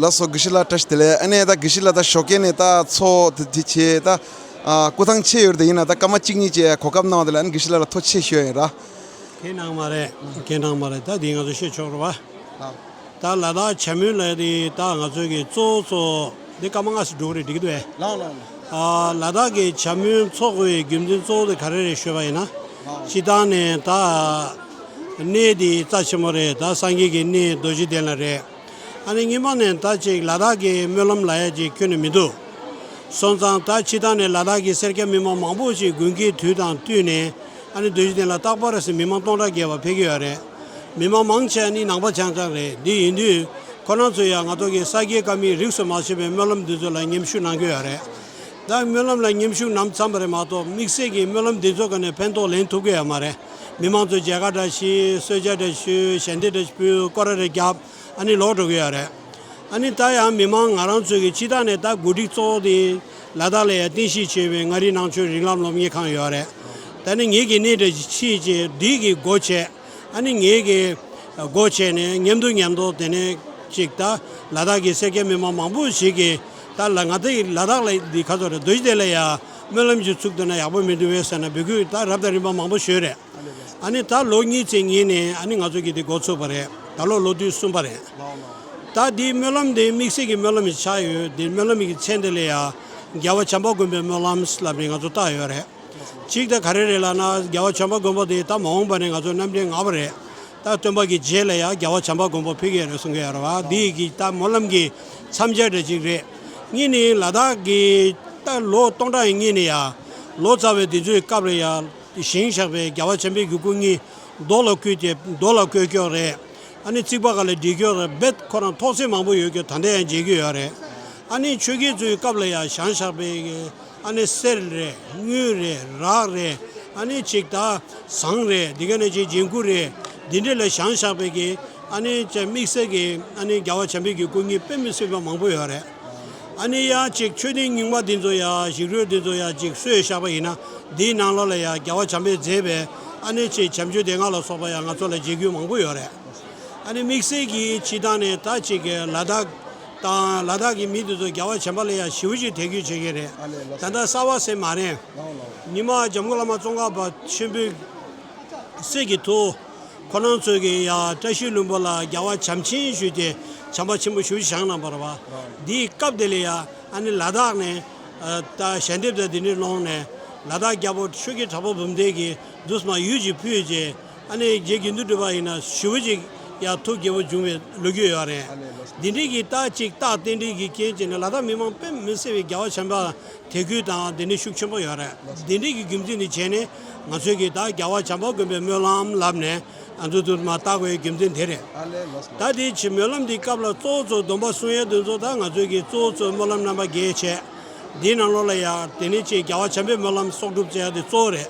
ལགས་སོ། དགེ་བཤེས་ལགས་བཀྲ་ཤིས་བདེ་ལེགས། ཨ་ནི་ད་དགེ་བཤེས་ལགས་ད་ཞོགས་ཀས་ནས་ད་ཚོགས་དེ་དེ་བྱས་ད། ཨ། སྐུ་ཐང་ཆད་ཡོད་རེད། ཡིན་ན་ད་སྐར་མ་གཅིག་གཉིས་ཅིག་གོ་སྐབས་གནང་བ་དེ་ལ་ཨ་ནི་དགེ་བཤེས་ལགས་ལ་ཐུགས་རྗེ་ཆེ་ཞུ་ཡ་ཡིན་ར། ཁྱེད་གནང་མ་རེད། ཁྱེད་གནང་མ་རེད། ད་འདི་ང་ཚོ་ཤོད་ཆོག་རེད་པ། ད་ལ་དྭགས་བྱ་སྨོན་ལབ་ཡ་དེ་ད་ང་ཚོའི་གི་གཙོ་བོ་གཙོ་བོ་འདི་སྐར་མ་ལྔ་ཙམ་འགྲོ་གི་རེད། འགྲིག་གི་འདུག་གས། ལགས་ལགས་ལགས། ཨ། ལ་དྭགས་ཀྱི་བྱ་སྨོན་ཚོགས་དགོས་པའི་རྒྱུ་མཚན་གཙོ་བོ་དེ་ག་རེ་རེད་ཞུས་པ་ཡིན་ན། ལགས། སྤྱིར་བཏང་ནས་ད་གནས་དེ་རྩ་ཆེན་པོ་རེད། ད་སངས་རྒྱས་ཀྱི་གནས་རྡོ་རྗེ་གདན་ལ་རེད། ཨ་ནི་སྔོན་མ་ནས་ད་ཅིག་ལ་དྭགས་ཀྱི་སྨོན་ལམ་ལབ་ཡ་ཅིག་ཁྱོན་ནས་མི་འདུག་སོང་ཙང་ད་སྤྱིར་བཏང་ནས་ལ་དྭགས་ཀྱི་སེར་སྐྱ་མི་མང་མང་པོ་ཞིག་དགུན་ཁའི་དུས་དང་བསྟུན་ནས་ཨ་ནི་རྡོ་རྗེ་གདན་ལ་རྟག་པར་རེ་ཟུང་མི་མང་སྟོང་ཕྲག་བརྒལ་བ་ཕེབས་ཀྱི་ཡོད་རེད། མི་མང་མང་ཆེ་བ་ནི་ནང་པ་རྐྱང་རྐྱང་རེད། འདི་ཡིན་དུས་ཁོ་རང་ཚོས་ཡང་ང་ཚོ་གི་ས་དགེ་བཀའ་མའི་རིགས་སུ་མ་ཆད་པའི་སྨོན་ལམ་འདི་ཚོ་ལ་མཉམ་ཞུགས་གནང་གི་ཡོད་རེད། ད་སྨོན་ལམ་ལ་མཉམ་ཞུགས་གནང་ཙམ་པ་རེད་མ་གཏོགས་དམིགས་བསལ་གྱི་སྨོན་ལམ་འདི་ཚོ་ག་ནས་ཕན་ཐོགས་ལེན་ཐུབ་ཀྱི་ཡོད་མ་རེད། མི་མང་ཚོས་མཇལ་ཁ་འདྲ་ཞིག་གསོལ་ཇ་འདྲ་ཞུ། ཞལ་འདེབས་འདྲ་ཞིག་ཕུལ། སྐོར་ར་རེ་རྒྱབ། ཨ་ནི་ལོག་འགྲོ་གི་ཡོད་རེད། ཨ་ནི་ད་ཡང་མི་མང་ང་རང་ཚོའི་གི་སྤྱིར་བཏང་ནས་ད་གོ་སྒྲིག་གཙོ་བོ་དེ་ལ་དྭགས་ལ་ཡང་རྟེན་གཞི་བྱས་པའི་མངའ་རིས་ནང་ཆོས་རིགས་ལམ་སློབ་གཉེར་ཁང་ཡོད་རེད། ད་ནི་ངེད་ཀྱི་སྣེ་འདྲ་ཞིག་ཕྱེས་བྱས་འདི་གི་སྒོ་ཕྱེ། ཨ་ནི་ངེད་ཀྱི་སྒོ་ཕྱེ་ནས་མཉམ་དུ་མཉམ་དུ་དེ་ནས་ཅིག་ད་ལ་དྭགས་ཀྱི་སེར་སྐྱ་མི་མང་མང་པོ་ཞིག་གིས་ ད་ལ་ང་ཚོ་ཡི་ལ་དྭགས་ལ་འདི་ག་ཚོད་རེད། རྡོ་རྗེ་གདན་ལ་ཡ་སྨོན་ལམ་ཅིག་ཚུགས་འདུག་ན་ཡག་པོ་མི་འདུག་བས་ཟེར་ན་འབོད་སྐུལ་ད་རབ་དང་རིམ་པ་མང་པོ་ཞུས་རེད། ཨ་ནི་ད་ལོ་གཉིས་ཙམ་ཉིན་ནས་ཨ་ནི་ང་ཚོ་གི་འདི་འགོ་ཚུགས་པ་རེད། ད་ལོ་ལོ་དུས་གསུམ་པ་རེད། ད་འདི་སྨོན་ལམ་འདི་དམིགས་བསལ་གྱི་སྨོན་ལམ་ཞིག་ཆགས་ཡོད། འདི་སྨོན་ལམ་གྱི་མཚན་འདི་ལ་ཡ་རྒྱལ་བ་བྱམས་པ་མགོན་པོའི་སྨོན་ལམ་ལབ་ནས་ང་ཚོ་བཏགས་ཡོད་རེད། གཅིག་ད་ག་རེ་རེད་ལབ་ན་རྒྱལ་བ་བྱམས་པ་མགོན་པོ་དེ་ད་མ་འོངས་པ་ནས་ང་ཚོ་རྣམ་འདྲེན་ལྔ་པ་རེད། ད་སྟོན་པ་གི་རྗེས་ལ་ཡང་རྒྱལ་བ་བྱམས་པ་མགོན་པོ་ཕེབས་ཀྱི་རེད་གསུང་གི་ཡོད་རེད་བ། འདི་ཡི་གི་ད་སྨོན་ལམ་གྱི་མཚམས་སྦྱོར་འདྲ་ཅིག་རེད། གཉིས་ནི་ལ་དྭགས་ཀྱི་ད་ལོ་སྟོང་ཕྲག་ཡི་གཉིས་ནི་ཡ་ལོ་ཙཱ་བའི་དེ་ཚོའི་སྐབས་ལ་ཡ་བཞེངས་བཞག་པའི་རྒྱལ་བ་བྱམས་པའི་གི་སྐུ་བརྙན་རྡོ་ལ་བརྐོས་ཏེ་རྡོ་ལ་བརྐོས་ཀྱོག་རེད། ཨ་ནི་རྩིག་པ་ག་ལ་བསྒྲིགས་ཀྱོག་རེད། རྦད་ཁོ་རང་ཐོག་ཚད་མང་པོ་ཡོད་ཀྱོག་ད་ལྟ་ཡང་མཇལ་གྱི་ཡོད་རེད། ཨ་ནི་ཆོས་རྒྱལ་ཚོའི་སྐབས་ལ་ཡང་བཞེངས་བཞག་པའི་ཨ་ནི་གསེར་རེད། དངུལ་རེད། རག་རེད། ཨ་ནི་ཅིག་ད་ཟངས་རེད། འདི་ག་ནས་ཅིག་ལྗང་གུ་རེད། འདི་འདྲ་ལ་བཞེངས་བཞག་པའི་གི་ཨ་ནི་ཅིག་དམིགས་བསལ་གྱི་ཨ་ནི་རྒྱལ་བ་བྱམས་པའི་གི་སྐུ་བརྙན་དཔེ་མི་སྲིད་པ་མང་པོ་ཡོད་རེད། ཨ་ནི་ཡང་ཅིག་མཆོད་རྟེན་རྙིང་པ་འདི་ཚོ་ཡང་བཞེངས་རོལ་འདི་ཚོ་ཡང་ཅིག་གསོས་བཞག་པ་ཡིན་ན་འདིའི་ནང་ལོགས་ལ་ཡང་རྒྱལ་བ་བྱམས་པས་མཛད་པའི་ཨ་ནི་ཅིག་བྱམས་ཆོས་སྡེ་ལྔ་ལ་སོགས་པ་ཡང་ང་ཚོ་ལ་མཇལ་རྒྱུ་མང་པོ་ཡོད་རེད། ཨ་ནི་དམིགས་བསལ་གྱི་སྤྱི་བཏང་ནས་ད་ཅིག་གི་ལ་དྭགས་དང་ལ་དྭགས་ཀྱི་མི་དེ་ཚོ་རྒྱལ་བ་བྱམས་པ་ལ་ཡང་ཞེ་པོ་ཅིག་དད་གུས་བྱེད་ཀྱི་རེད། ད་ལྟ་གསར་བ་ཟེར་མ་རེད། ཉི་མ་འཇམ་མགོན་བླ་མ་ཙོང་ཁ་པ་ཆེན་པོའི་སྲས་ཀྱི་ཐུ་ཁོ་རང་ཚོས་ཀྱི་ཡ་བཀྲ་ཤིས་ལྷུན་པོ་ལ་རྒྱལ་བ་བྱམས་ཆེན་ཞུས་ཏེ་བྱམས་པ་ཆེན་པོ་ཞུ་བཞེངས་གནང་བ་རེད་བ། འདིའི་སྐབས་དེ་ལ་ཡ་ཨ་ནི་ལ་དྭགས་ནས་ད་ཞལ་འདེབས་དང་དེ་འདྲའི་སློང་ནས་ལ་དྭགས་རྒྱལ་པོ་ཆོས་རྒྱལ་གྲགས་པ་འབུམ་ལྡན་གྱིས་འདུག་སེ་མར་ཡུལ་ཅིག་ཕུལ་རྗེས་ཨ་ནི་རྗེ་དགེ་འདུན་གྲུབ་པ་ཡིན་ན་ཞེ་པོ་ཅིག་ཡ་ཐུགས་དགྱེས་པོ་བྱུང་བའི་ལོ་རྒྱུས་ཡོད་རེད། འདི་འདྲའི་གི་ད་ཅིག་རྟགས་རྟེན་འབྲེལ་གྱི་རྐྱེན་བྱས་ནས་ལ་དྭགས་མི་མང་དཔེ་མི་སྲིད་པའི་རྒྱལ་བ་བྱམས་པ་དད་གུས་དང་དེ་འདྲའི་ཤུགས་ཆེན་པོ་ཡོད་རེད། དེ་འདྲའི་གི་རྒྱུ་མཚན་འདི་བྱས་ནས་ང་ཚོས་ཀྱི་ད་རྒྱལ་བ་བྱམས་པ་མགོན་པོའི་སྨོན་ལམ་ལབ་ནས་ང་ཚོ་དུ་མ་བཏགས་དགོས་རྒྱུ་མཚན་དེ་རེད། ད་དེའི་ཕྱི་སྨོན་ལམ་འདིའི་སྐབས་ལ་གཙོ་བོ་གཙོ་སྡོམ་པ་སྲུང་ཡས་དེ་ཚོ་ད་ང་ཚོས་ཀྱི་གཙོ་བོ་གཙོ་སྨོན་ལམ་རྣམ་པ་བརྒྱད་བྱས། འདིའི་ནང་ལོགས་ལ་ཡང་དེ་ནས་ཅིག་རྒྱལ་བ་བྱམས་པའི་སྨོན་ལམ་གསོག་སྒྲུབ་བྱས་ཡ་དེ་གཙོ་བོ་རེད།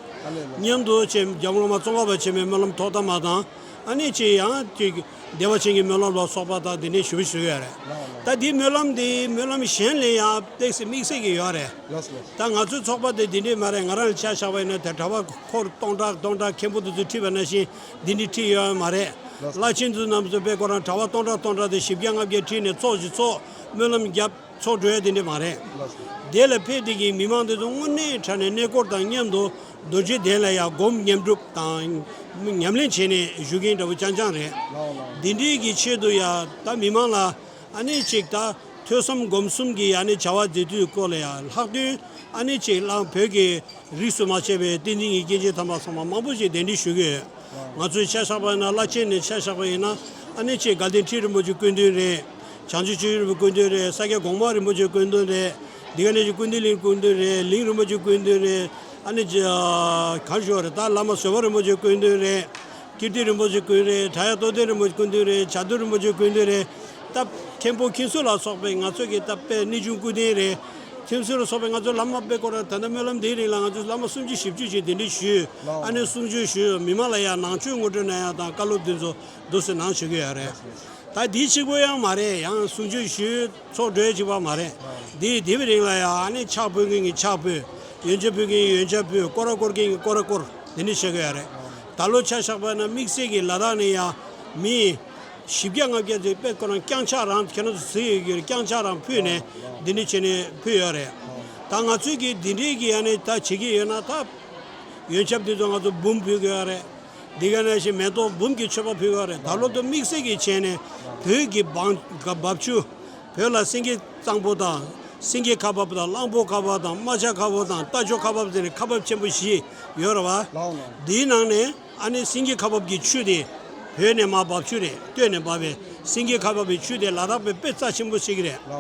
མཉམ་དུ་ཅིག་འཇམ་མགོན་བླ་མ་ཙོང་ཁ་པ་ཆེན་པོའི་སྨོན་ལམ་ཐོག་མཐའ་མ་དང་། ཨ་ནི་ཅིག་ཡང་ཅིག་བདེ་བ་ཅན་གྱི་སྨོན་ལམ་ལ་སོགས་པ་དང་འདི་ནས་ཞུ་ཞུ་ཡོད་རེད། ད་འདིའི་སྨོན་ལམ་འདི་སྨོན་ལམ་གཞན་ལས་ཡང་ཏོག་ཙམ་དམིགས་བསལ་གྱི་ཡོད་རེད། ད་ང་ཚོའི་ཚོགས་པ་དེ་འདི་འདྲས་མ་རེད། ང་རང་ལ་ཆ་བཞག་པ་ཡིན་ན་དེ་གྲྭ་པ་འཁོར་སྟོང་ཕྲག་སྟོང་ཕྲག་མཁན་པོ་དེ་ཚོས་ཁྲིད་པ་ནང་བཞིན་འདི་འདྲས་ཁྲིད་ཡོད་མ་རེད། བླ་ཆེན་ཚོ་རྣམས་ཚོ་དཔེ་ཁོ་རང་གྲྭ་པ་སྟོང་ཕྲག་སྟོང་ཕྲག་དེ་བཞི་བརྒྱ་ལྔ་བརྒྱ་ཁྲིད་ནས་ཚོགས་ཤིག་ཚོགས་སྨོན་ལམ་བརྒྱབ། ཚོགས་འགྲོ་ཡ་དེ་འདྲས་མ་རེད། དེ་ལ་ཕེབས་དེ་གི་མི་མང་དེ་ཚོ་དངོས་གནས་དྲང་གནས་གནས་སྐོར་དང་མཉམ་དུ་རྡོ་རྗེ་གདན་ལ་ཡང་སྒོམ་ཉམས་སྒྲུབ་དང་ཉམས་ལེན་བྱས་ནས་བཞུགས་མཁན་འདྲ་པོ་རྐྱང་རྐྱང་རེད། དེ་འདྲས་ཀྱི་ཆེད་དུ་ཡང་ད་མི་མང་ལ་ཨ་ནི་ཅིག་ད་ཐོས་བསམ་སྒོམ་གསུམ་གྱི་ཨ་ནི་བྱ་བ་མཛད་དུས་སྐོར་ལ་ཡང་ལྷག་དོན་ཨ་ནི་ཅིག་བླ་བོད་ཀྱི་རིས་སུ་མ་ཆད་པའི་བསྟན་འཛིན་གྱི་སྐྱེས་ཆེན་དམ་པ་ཚང་མ་མང་པོ་ཞིག་གདན་འདྲེན་ཞུ་གི་ཡོད། ང་ཚོའི་ཆ་བཞག་པ་ཡིན་ན་བླ་ཆེན་ནས་ཆ་བཞག་པ་ཡིན་ན་ཨ་ནི་ཆེ་དགའ་ལྡན་ཁྲི་རིན་པོ་ཆེ་སྐུ་མདུན་རེད། བྱང་ཆུབ་ཆོས་རིན་པོ་སྐུ་མདུན་རེད། ས་སྐྱ་གོང་མ་རིན་པོ་ཆེ་སྐུ་མདུན་རེད། འདི་ག་ནས་ཀུན་བདེ་གླིང་སྐུ་མདུན་རེད། གླིང་རིན་པོ་ཆེ་སྐུ་མདུན་རེད། ཨ་ནི་གང་ཞུ་བ་རེད། ད་བླ་མ་བཟོད་པ་རིན་པོ་ཆེ་སྐུ་མདུན་རེད། ཀིརྟི་རིན་པོ་ཆེ་སྐུ་རེད། བྲག་གཡབ་རྟོགས་ལྡན་རིན་པོ་ཆེ་སྐུ་མདུན་རེད། བྱ་དུར་རིན་པོ་ཆེ་སྐུ་མདུན་རེད། ད་མཁན་པོ་མཁན་ཟུར་ལ་སོགས་པའི་ང་ཚོ་གི་ད་དཔེ་གནས་ཆུང་སྐུ་རྟེན་རེད། མཁན་ཟུར་ལ་སོགས་པའི་ང་ཚོ་བླ་མ་དཔེ་ཁོ་རང་ད་ལྟ་སྨོན་ལམ་འདིའི་རིང་ལ་ང་ཚོ་བླ་མ་སུམ་ཅུ་བཞི་བཅུ་ཞིག་གདན་འདྲེན་ཞུས། ཨ་ནི་གསུང་ཆོས་ཞུས། མི་མང་ལ་ཡང་ནང་ཆོས་ངོ་སྤྲོད་གནང་ཡག་དང་བཀའ་སློབ་འདི་ཚོ་འདུག་སེ་གནང་བཞུགས་ཀྱི་ཡོད་རེད། ད་འདི་གཅིག་པོ་ཡང་མ་རེད། ཡང་གསུང་ཆོས་ཞུས་ཚོགས་གྲོལ་གཅིག་པ་མ་རེད། འདི་འདི་བའི་རིང་ལ་ཡང་ཨ་ནི་ཕྱག་ཕུལ་མཁན་གྱིས་ཕྱག་ཕུལ། ཡོན་ཆབ་ཕུལ་མཁན་གྱིས་ཡོན་ཆབ་ཕུལ། སྐོར་ར་བསྐོར་མཁན་གྱིས་སྐོར་ར་བསྐོར། འདི་འདྲ་བྱེད་ཀྱི་ཡོད་རེད། ད་ལོ་ཆ་བཞག་པ་ན་དམིགས་བསལ་གྱི་ལ་དྭགས་ནས་ཡང་མི་བཞི་བརྒྱ་ལྔ་བརྒྱ་ཙམ་དཔེ་ཁོ་རང་རྐྱང་ཕྱག་རང་ཁྱེད་རང་ཚོ་གཟིགས་ཡོད་ཀྱི་རེད། རྐྱང་ཕྱག་རང་ཕུལ་ནས་འདི་འདྲ་བྱས་ནས་ཕུལ་ཡོད་རེད། ད་ང་ཚོས་ཀྱིས་འདི་འདྲའི་གི་ཡང་ནས་ད་བྱེད་ཀྱི་ཡོད་ན་ད་ཡོན་ཆབ་འདི་ཚོ་ང་ཚོ་འབུམ་ཕུལ་གྱི་ཡོད་རེད། འདི་ག་ནང་བཞིན་མེ་ཏོག་འབུམ་གྱི་མཆོད་པ་ཕུལ་གྱི་ཡོད་རེད། ད་ལོ་ད་དམིགས་བསལ་གྱི་བྱས་ནས་བོད་ཀྱི་འབངས་འབབ་ཆུ། བོད་ལ་སེང་གེ་གཙང་པོ་དང་། སེང་གེ་ཁ་འབབ་དང་། གླང་པོ་ཁ་འབབ་དང་། རྨ་བྱ་ཁ་འབབ་དང་། རྟ་མཆོག་ཁ་འབབ་ཟེར་ནས་ཁ་འབབ་ཆེན་པོ་བཞི་ཡོད་རེད་བ། ལགས་ལགས། འདིའི་ནང་ནས་ཨ་ནི་སེང་གེ་ཁ་འབབ་ཀྱི་ཆུ་དེ་བོད་ནས་མར་འབབ་ཆུ་རེད། སྟོད་ནས་འབབ་པའི་སེང་གེ་ཁ་འབབ་ཀྱི་ཆུ་དེ་ལ་དྭགས་པའི་དཔེ་རྩ་ཆེན་པོ་ཞིག་རེད། ལགས་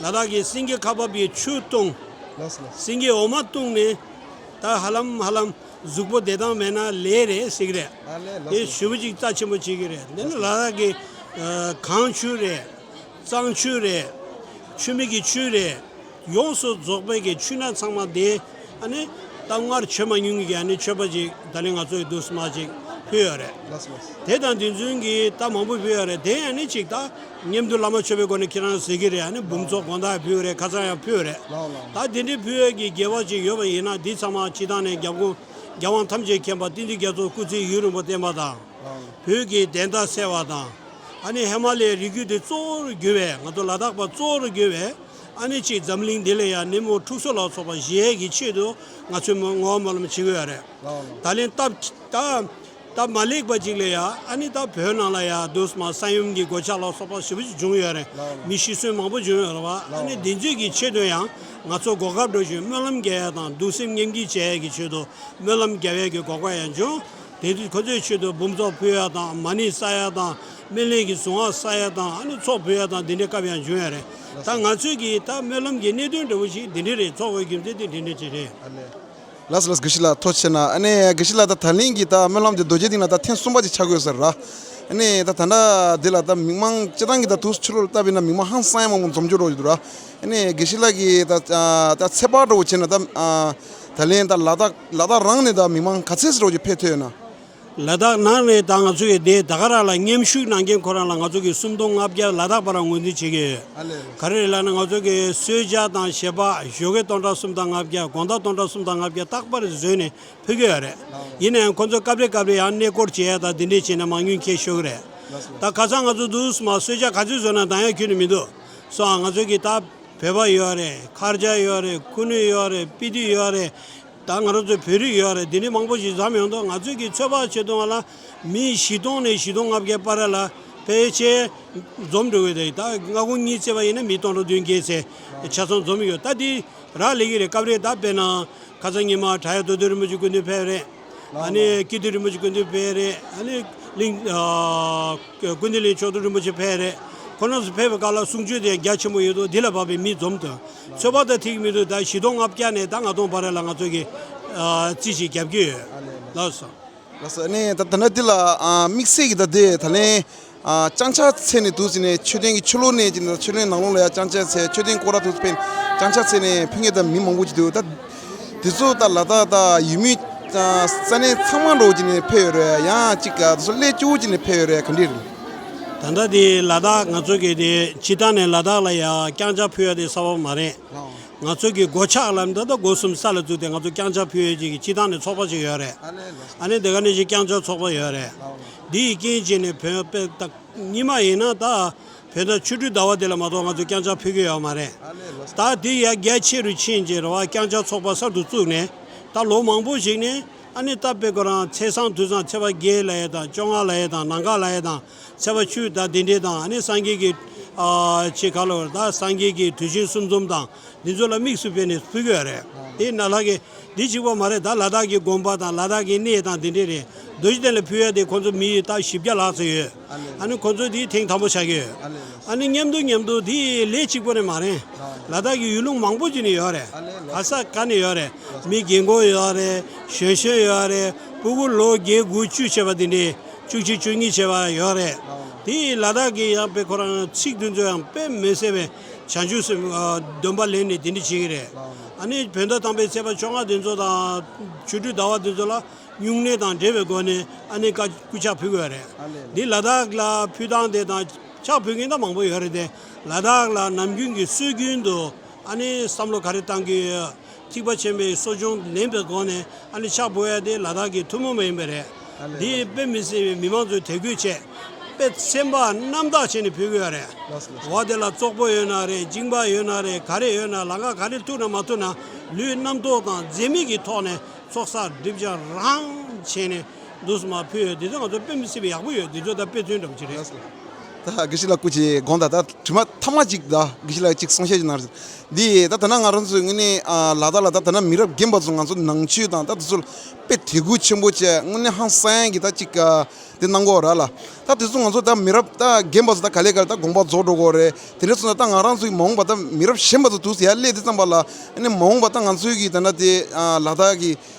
ལགས། ལ་དྭགས་ཀྱི་སེང་གེ་ཁ་འབབ་ཀྱི་ཆུ་བཏུང་། ལགས་ལགས། སེང་གེ་འོ་མ་བཏུང་ནས་ད་ཧ་ལམ་ཧ་ལམ་གཟུགས་པོ་བདེ་ཐང་མེད་ན་ལས་རེད་ཟེར་གྱི་རེད། ཨ་ལས་ལགས་དེ་སོ། ཞེ་པོ་ཅིག་རྩ་ཆེན་པོ་བྱེད་ཀྱི་རེད། འདི་ནི་ལ་དྭགས་ཀྱི་ཨ་གངས་ཆུ་རེད། གཙང་ཆུ་རེད། ཆུ་མིག་གི་ཆུ་རེད། ཡོངས་སུ་རྫོགས་པའི་གི་ཆུ་སྣ་ཚང་མ་དེ་ཨ་ནི་ད་སྔར་མཆོད་མ་མྱོང་གི་ཨ་ནི་མཆོད་པ་ཅིག་ད་ལན་ང་ཚོ་ཡི་འདུག་སེ་མར་ཅིག་ཕུལ་ཡོད་རེད། ལགས་སོ། དེ་དང་དེ་ཚུན་གྱི་ད་མང་པོ་ཕུལ་ཡོད་རེད། དེ་ཨ་ནི་ཅིག་ད་མཉམ་དུ་བླ་མ་མཆོད་པའི་སྒོ་ནས་ཁྱེད་རང་གཟིགས་ཀྱི་རེད། ཨ་ནི་འབུམ་ཚོགས་དགོང་དག་ཕུལ་རེད། ཁ་སང་ཡང་ཕུལ་རེད། ལགས་ལགས། ད་དེ་འདྲའི་ཕུལ་ཡས་ཀྱི་དགེ་བ་ཅིག་ཡོད་པ་ཡིན་ན་འདི་ཚང་མ་སྤྱི་བཏང་ནས་རྒྱ་གུང་རྒྱལ་དབང་ཐམས་ཅད་མཁྱེན་པ་བསྟན་འཛིན་རྒྱ་མཚོ་སྐུ་ཚེ་ཡུན་རིང་པོ་བརྟན་པ་དང་། ལགས་ལགས། བོད་ཀྱི་བདེན་མཐའ་གསལ་བ་དང་། ཨ་ནི་ཧི་མ་ལའི་རི་རྒྱུད་དེ་གཙོ་བོར་གྱུར་བའི་ང་ཚོ་ལ་དྭགས་པ་གཙོ་བོར་གྱུར་བའི་ ཨ་ནི་གཅིག་འཛམ་གླིང་འདི་ལ་ཡང་ནད་མུག་འཁྲུག་སོ་ལ་སོགས་པ་ཞི་ཡས་ཀྱི་ཆེད་དུ་ང་ཚོས་མོ་བསྔོ་བ་སྨོན་ལམ་བྱེད་དགོས་ཡ་རེད། ད་ལན་སྟབས་ད་སྟབས་མ་ལེགས་པ་ཅིག་ལ་ཡང་ཨ་ནི་ད་བོད་ནང་ལ་ཡང་དུས་མ་ས་ཡོམ་གྱི་གོད་ཆག་ལ་སོགས་པ་ཞེ་པོ་ཅིག་བྱུང་ཡོད་རེད། མི་ཤི་གསོན་མང་པོ་བྱུང་ཡོད་རེད་བ། ཨ་ནི་འདི་ཚོའི་གི་ཆེད་དུ་ཡང་ང་ཚོ་གོ་སྐབས་འགྲོ་བཞིན་སྨོན་ལམ་རྒྱག་ཡ་དང་གདུང་སེམས་མཉམ་སྐྱེད་བྱེད་ཡ་གི་ཆེད་དུ་སྨོན་ལམ་རྒྱག་ཡ་གི་གོ་སྐབས་ཡང་བྱུང་། དེ་དུས་ཁོ་ཚོའི་ཆེད་དུ་འབུམ་ཚོགས་ཕུལ་ཡ་དང་མ་ཎི་བསགས་ཡ་དང་སྨན་བླའི་གི་གཟུངས་སྔགས་བསགས་ཡ་དང་ཨ་ནི་ཚོགས་ཕུལ་ཡ་དང་འདི་འདྲའི་སྐབས་ཡང་བྱུང་ཡ་རེད། ད་ང་ཚོའི་གི་ད་སྨོན་ལམ་གྱི་གནད་དོན་འདྲ་བོ་ཞིག་འདི་འདྲ་རེད། ཚོགས་པའི་རྒྱུ་མཚན་དེ་འདི་འདྲ་ཅིག་རེད། ལགས་སོ་ལགས་སོ། དགེ་བཤེས་ལགས་ཐུགས་རྗེ་ཆེ་གནང་། ཨ་ནི་དགེ་བཤེས་ལགས་ད་ད་ལན་གྱི་ད་སྨོན་ལམ་དེ་རྡོ་རྗེ་གདན་ལ་ད་ཐེངས་གསུམ་པ་ཅིག་ཆགས་ཀྱི་ཡོད་ས་རེད། ཨ་ནི་ད་ད་ལྟ་འདི་ལ་ད་མི་མང་སྤྱིར་བཏང་གི་ད་དུས་ཕྱི་ལོགས་ལ་བལྟས་པ་ཡིན་ན་མི་མང་ཧང་སང་ཡ་མང་པོ་འཛོམས་འཇུག་འགྲོ་གི་འདུག་ར། ཨ་ནི་དགེ་བཤེས་ལགས་ཀྱིས་ད་ད་ཚོད་དཔག་འདྲ་བོ་བྱས་ན་ད་ད་ལན་ད་ལ་དྭགས་ལ་དྭགས་རང་ནས་ད་མི་མང་ག་ཚད་ཙམ་འདྲ་བོ་ཅིག་ཕེབས་ཐུབ་ཡོད་ན། ལ་དྭགས་ནང་ནས་ད་ང་ཚོ་གི་དེ་ད་ག་རང་ལ་མཉམ་ཞུགས་གནང་མཁན་ཁོ་རང་ལ་ང་ཚོ་གི་སུམ་སྟོང་ལྔ་བརྒྱ་ལ་དྭགས་པ་རང་ངོས་འཛིན་བྱེད་ཀྱི་ཡོད། ག་རེ་རེད་ལབ་ན་ང་ཚོ་གི་གསོལ་ཇ་དང་ཞལ་འབག་ཞོགས་ཀས་སྟོང་ཕྲག་གསུམ་དང་ལྔ་བརྒྱ། དགོང་དག་སྟོང་ཕྲག་གསུམ་དང་ལྔ་བརྒྱ་རྟག་པར་བཟོས་ནས་ཕུལ་གྱི་ཡོད་རེད། ཡིན་ནའང་ཁོ་ཚོ་སྐབས་རེ་སྐབས་རེ་ཡང་གནས་སྐོར་བྱེད་ཡ་དང་དེ་འདྲས་བྱས་ན་མང་ཉུང་ཁྱད་ཤོར་གྱི་རེད། ད་ཁ་སང་ང་ཚོ་འདུག་སེ་མར་གསོལ་ཇ་ག་ཚོད་བཟོས་ན་འདང་ཡ་ཁྱོན་ནས་མི་འདུག་སོང་། ང་ཚོ་གི་ད་བོད་པ་ཡོད་རེད། ཁར་ཇ་ཡོད་རེད། ཁུ་ནུ་ཡོད་རེད། སྤི་ཏི་ཡོད་རེད། ད་ང་རང་ཚོ་བོད་རིགས་ཡོད་རེད། དེ་འདྲས་མང་པོ་ཞིག་འཛོམས་ཡོང་དུས་ང་ཚོས་ཀྱི་ཚོད་དཔག་བྱེད་དུས་ང་ལ་མི་བཞི་སྟོང་ནས་བཞི་སྟོང་ལྔ་བརྒྱ་བར་ལ་ཕལ་ཆེར་འཛོམས་འགྲོ་གི་རེད། ད་སྔ་དགོང་གཉིད་སད་པ་ཡིན་ན་མི་སྟོང་ཕྲག་བདུན་བརྒྱད་ཙམ་ཆ་ཚང་འཛོམས་ཡོད། ད་འདི་རག་ལས་ཀྱི་རེད། སྐབས་རེ་ད་དཔེར་ན་ཁ་སང་ཉི་མ་བྲག་གཡབ་རྡོ་རྗེ་རིན་པོ་ཆེ་སྐུ་མདུན་ཕེབས་རེད། ཨ་ནི་ཀིརྟི་རིན་པོ་ཆེ་སྐུ་མདུན་ཕེབས་རེད། ཨ་ནི་གླིང་ཨ་ཀུན་བདེ་གླིང་མཆོག་སྤྲུལ་རིན་པོ་ཆེ་ཕེབས་རེད། ཁོ་རང་ཚོ་ཕེབས་པའི་སྐབས་ལ་གསུང་ཆོས་དེ་རྒྱ་ཆེན་པོ་ཡོད་དུས་འདི་ལ་བབས་པའི་མི་འཛོམས་དུས་ཚོད་དཔག་ད་ཐིག་མི་འདུག་ད་བཞི་སྟོང་ལྔ་བརྒྱ་ནས་ད་ལྔ་སྟོང་བར་ལ་ང་ཚོ་གི་ཨ་རྩིས་ཤིག་རྒྱབ་ཀྱི་ཡོད། ལགས་སོ། ལགས་སོ། ཨ་ནི་ད་ད་ནི་འདི་ལ་ཨ་དམིགས་བསལ་གྱི་ད་དེ་ད་ལན་ཨ་བརྐྱངས་ཕྱག་འཚལ་ནས་འདུག་ཟེར་ནས་མཆོད་རྟེན་གྱི་ཕྱི་ལོགས་ནས་ཀྱི་ནི་མཆོད་རྟེན་ནང་ལོགས་ལ་ཡ་བརྐྱངས་ཕྱག་འཚལ། མཆོད་རྟེན་སྐོར་ར་འདུག་ཕན་བརྐྱངས་ཕྱག་འཚལ་ནས་ཕུལ་མཁན་ད་མི་མང་པོ་ཅིག་འདུག་ད་དེ་ཚོ་ད་ལ་དྭགས་ད་ཡུལ་མི་ཨ་ས་གནས་ཚང་མ་འདྲ་བོ་ཅིག་ནས་ཕེབས་ཡོད་རེད། ཡང་ཅིག་ཨ་དེ་ཚོ་སླད་སྐྱོ་བོ་ཅིག་ནས་ཕེབས་ཡོད་རེད། ག་འདྲས་རེད། ད་ལྟ་དེ་ལ་དྭགས་ང་ཚོ་གི་དེ་སྤྱིར་བཏང་ནས་ལ་དྭགས་ལ་ཡ་བརྐྱངས་ཕྱག་ཕུལ་ཡ་དེ་གསར་པ་མ་རེད། ང་ཚོ་གི་སྒོ་ཕྱག་ལམ་འདི་ད་སྒོ་གསུམ་ས་ལ་བཙུགས་ཏེ་ང་ཚོ་བརྐྱངས་ཕྱག་ཕུལ་ཡས་ཅིག་གི་སྤྱིར་བཏང་ནས་ཚོགས་པ་ཅིག་ཡོད་རེད། ཨ་ནི་དེ་ག་ནས་ཅིག་བརྐྱངས་ཕྱག་ཚོགས་པ་ཡོད་རེད། འདི་ཡི་རྐྱེན་བྱས་ནས་བོད་པའི་ད་སྔོན་མ་ཡིན་ན་ད་བོད་ཟླ་ཆོ་འཕྲུལ་ཟླ་བ་དེ་ལ་མ་གཏོགས་ང་ཚོ་བརྐྱངས་ཕྱག་ཕུལ་གི་ཡོད་མ་རེད། ད་དེ་ཡ་རྒྱ་ཆེ་རུ་ཕྱིན་རྗེས་རེད་བ། བརྐྱངས་ཕྱག་ཚོགས་པ་གསར་དུ་བཙུགས་ནས་ད་ལོ་མང་པོ་ཞིག་ནས་ཨ་ནི་ད་དཔེ་ཁོ་རང་ཚེས་བཟང་དུས་བཟང་ཚེས་པ་བརྒྱད་ལབ་ཡས་དང་བཅོ་ལྔ་ལབ་ཡས་དང་ལམ་ཁ་ལབ་ཡས་དང་ཚེས་པ་ཆུ་ཟླ་དེ་འདྲས་དང་ཨ་ནི་སངས་རྒྱས་ཀྱི་ཨ་ཆེ་ཁ་ལོ་ད་སངས་རྒྱས་ཀྱི་དུས་ཆེན་གསུམ་འཛོམས་དང་འདི་ཚོ་ལ་དམིགས་སུ་བྱས་ནས་ཕུལ་གྱི་ཡོད་རེད། དེ་ནང་ལྷག་གི་འདི་གཅིག་པོ་མ་རེད། ད་ལ་དྭགས་ཀྱི་དགོན་པ་དང་ལ་དྭགས་ཀྱི་གནས་དང་དེ་འདྲས་རེད། རྡོ་རྗེ་གདན་ལ་ཕུལ་ཡ་དེ་ཁོང་ཚོ་མི་ད་བཞི་བརྒྱ་ལྷག་ཙམ་ཡོད། ཨ་ནི་ཁོང་ཚོ་དེ་ཐེངས་དང་པོ་ཆགས་ཀྱི་ཡོད། ཨ་ནི་མཉམ་དུ་མཉམ་དུ་དེ་ལས་གཅིག་པོ་ནས་མ་རེད། ལ་དྭགས་ཀྱི་ཡུལ་ལུང་མང་པོ་ཅིག་ནས་ཡོད་རེད། ག་ས་ག་ནས་ཡོད་རེད། མི་རྒན་གོག་ཡོད་རེད། གཞོན་གཞོན་ཡོད་རེད། སྤུ་གུ་ལོ་བརྒྱད་དགུ་བཅུ་བྱས་པ་དེ་འདྲས་བཅུ་གཅིག་བཅུ་གཉིས་བྱས་པ་ཡོད་རེད། དེ་ལ་དྭགས་ཀྱི་ཡང་དཔེ་ཁོ་རང་ཚིག་དེ་ཚོ་ཡང་དཔེ་མི་སྲིད་པའི་བྱང་ཆུབ་སེམས་ཨ་སྡོམ་པ་ལེན་ནས་དེ་འདྲ་བྱེད་ཀྱི་རེད། ཨ་ནི་བོད་ཟླ་དང་པའི་ཚེས་པ་བཅོ་ལྔ་དེ་ཚོ་དང་ཆོ་འཕྲུལ་ཟླ་བ་དེ་ཚོ་ལ་སྨྱུང་གནས་དང་འབྲེལ་བའི་སྒོ་ནས་ཨ་ནི་བཀའ་སྐུ་ཕྱག་ཕུལ་གྱི་ཡོད་རེད། འདི་ལ་དྭགས་ལ་ཕུལ་སྟངས་དེ་དང་ཕྱག་ཕུལ་མཁན་ད་མང་པོ་ཡོད་རེད་དེ། ལ་དྭགས་ལ་ནམ་རྒྱུན་གྱི་སྲོལ་རྒྱུན་དུ་ཨ་ནི་བསམ་བློ་ག་རེ་བཏང་གི་ཡོད། ཐེག་པ་ཆེན་པོའི་གསོ་སྦྱོང་ལེན་པའི་སྒོ་ནས་ཨ་ནི་ཕྱག་ཕུལ་ཡ་དེ་ལ་དྭགས་ཀྱི་ཐུན་མོང་མ་ཡིན་པ་རེད། འདི་དཔེ་མི་སྲིད་པའི་མི་མང་ཚོས་དད་གུས་བྱས། དཔེ་སེམས་པ་རྣམ་དག་བྱས་ནས་ཕུལ་གྱི་ཡོད་རེད། འོ་དེ་ལ་བཙོག་པོ་ཡོད་ན་རེད། གཅིན་པ་ཡོད་ན་རེད། ག་རེ་ཡོད་ན་ལམ་ཁ་ག་རེ་ཐུག་ན་མ་ཐུག་ན་ལུས་རྣམ་རྟོག་དང་འཛེམ་མེད་ཀྱི་ཐོག་ནས་ཚོགས་བསགས་སྒྲིབ་སྦྱང་རང་བྱས་ནས་འདུག་སེ་མར་ཕུལ་ཡོད། འདི་ཚོ་ང་ཚོ་དཔེ་མི་སྲིད་པའི་ཡག་པོ་ཡོད། འདི་ཚོ་ད་དཔེ་མཚོན་འདྲ་པོ་ཅིག་རེད། ད་དགེ་བཤེས་ལགས་སྐུ་མཁྱེན་དགོངས་དག་ད་དྲི་མ་ཐ་མ་ཅིག་ད་དགེ་བཤེས་ལགས་ཅིག་གསུང་བཤད་ཅིག་གནང་རོགས། འདི་ད་ད་ན་ང་རང་ཚོའི་དངོས་གནས་ཨ་ལ་དྭགས་ལ་ད་ད་ན་མི་རབས་རྒན་པ་ཚོ་ང་ཚོ་ནང་ཆོས་དང་ད་དེ་ཚོ་ལ་དཔེ་དད་གུས་ཆེན་པོ་བྱས་དངོས་གནས་ཧང་སང་གི་ད་ཅིག་ཨ་དེ་གནང་གོ་ར་ལ། ད་དེ་ཚོ་ང་ཚོ་ད་མི་རབས་ད་རྒན་པ་ཚོ་ད་ག་ལེ་ག་ལེ་ད་དགོངས་པ་རྫོགས་འགྲོ་གོ་རེད། དེ་འདྲ་སོང་ཙང་ད་ང་རང་ཚོའི་མ་འོངས་པ་ད་མི་རབས་གཞོན་པ་ཚོ་འདུག་སེ་ཡར་སླེབས་དུས་ཙམ་པ་ལ་ཨ་ནི་མ་འོངས་པ་ད་ང་ཚོའི་གི་ད་ན་དེ་ཨ་ལ་དྭགས་གི་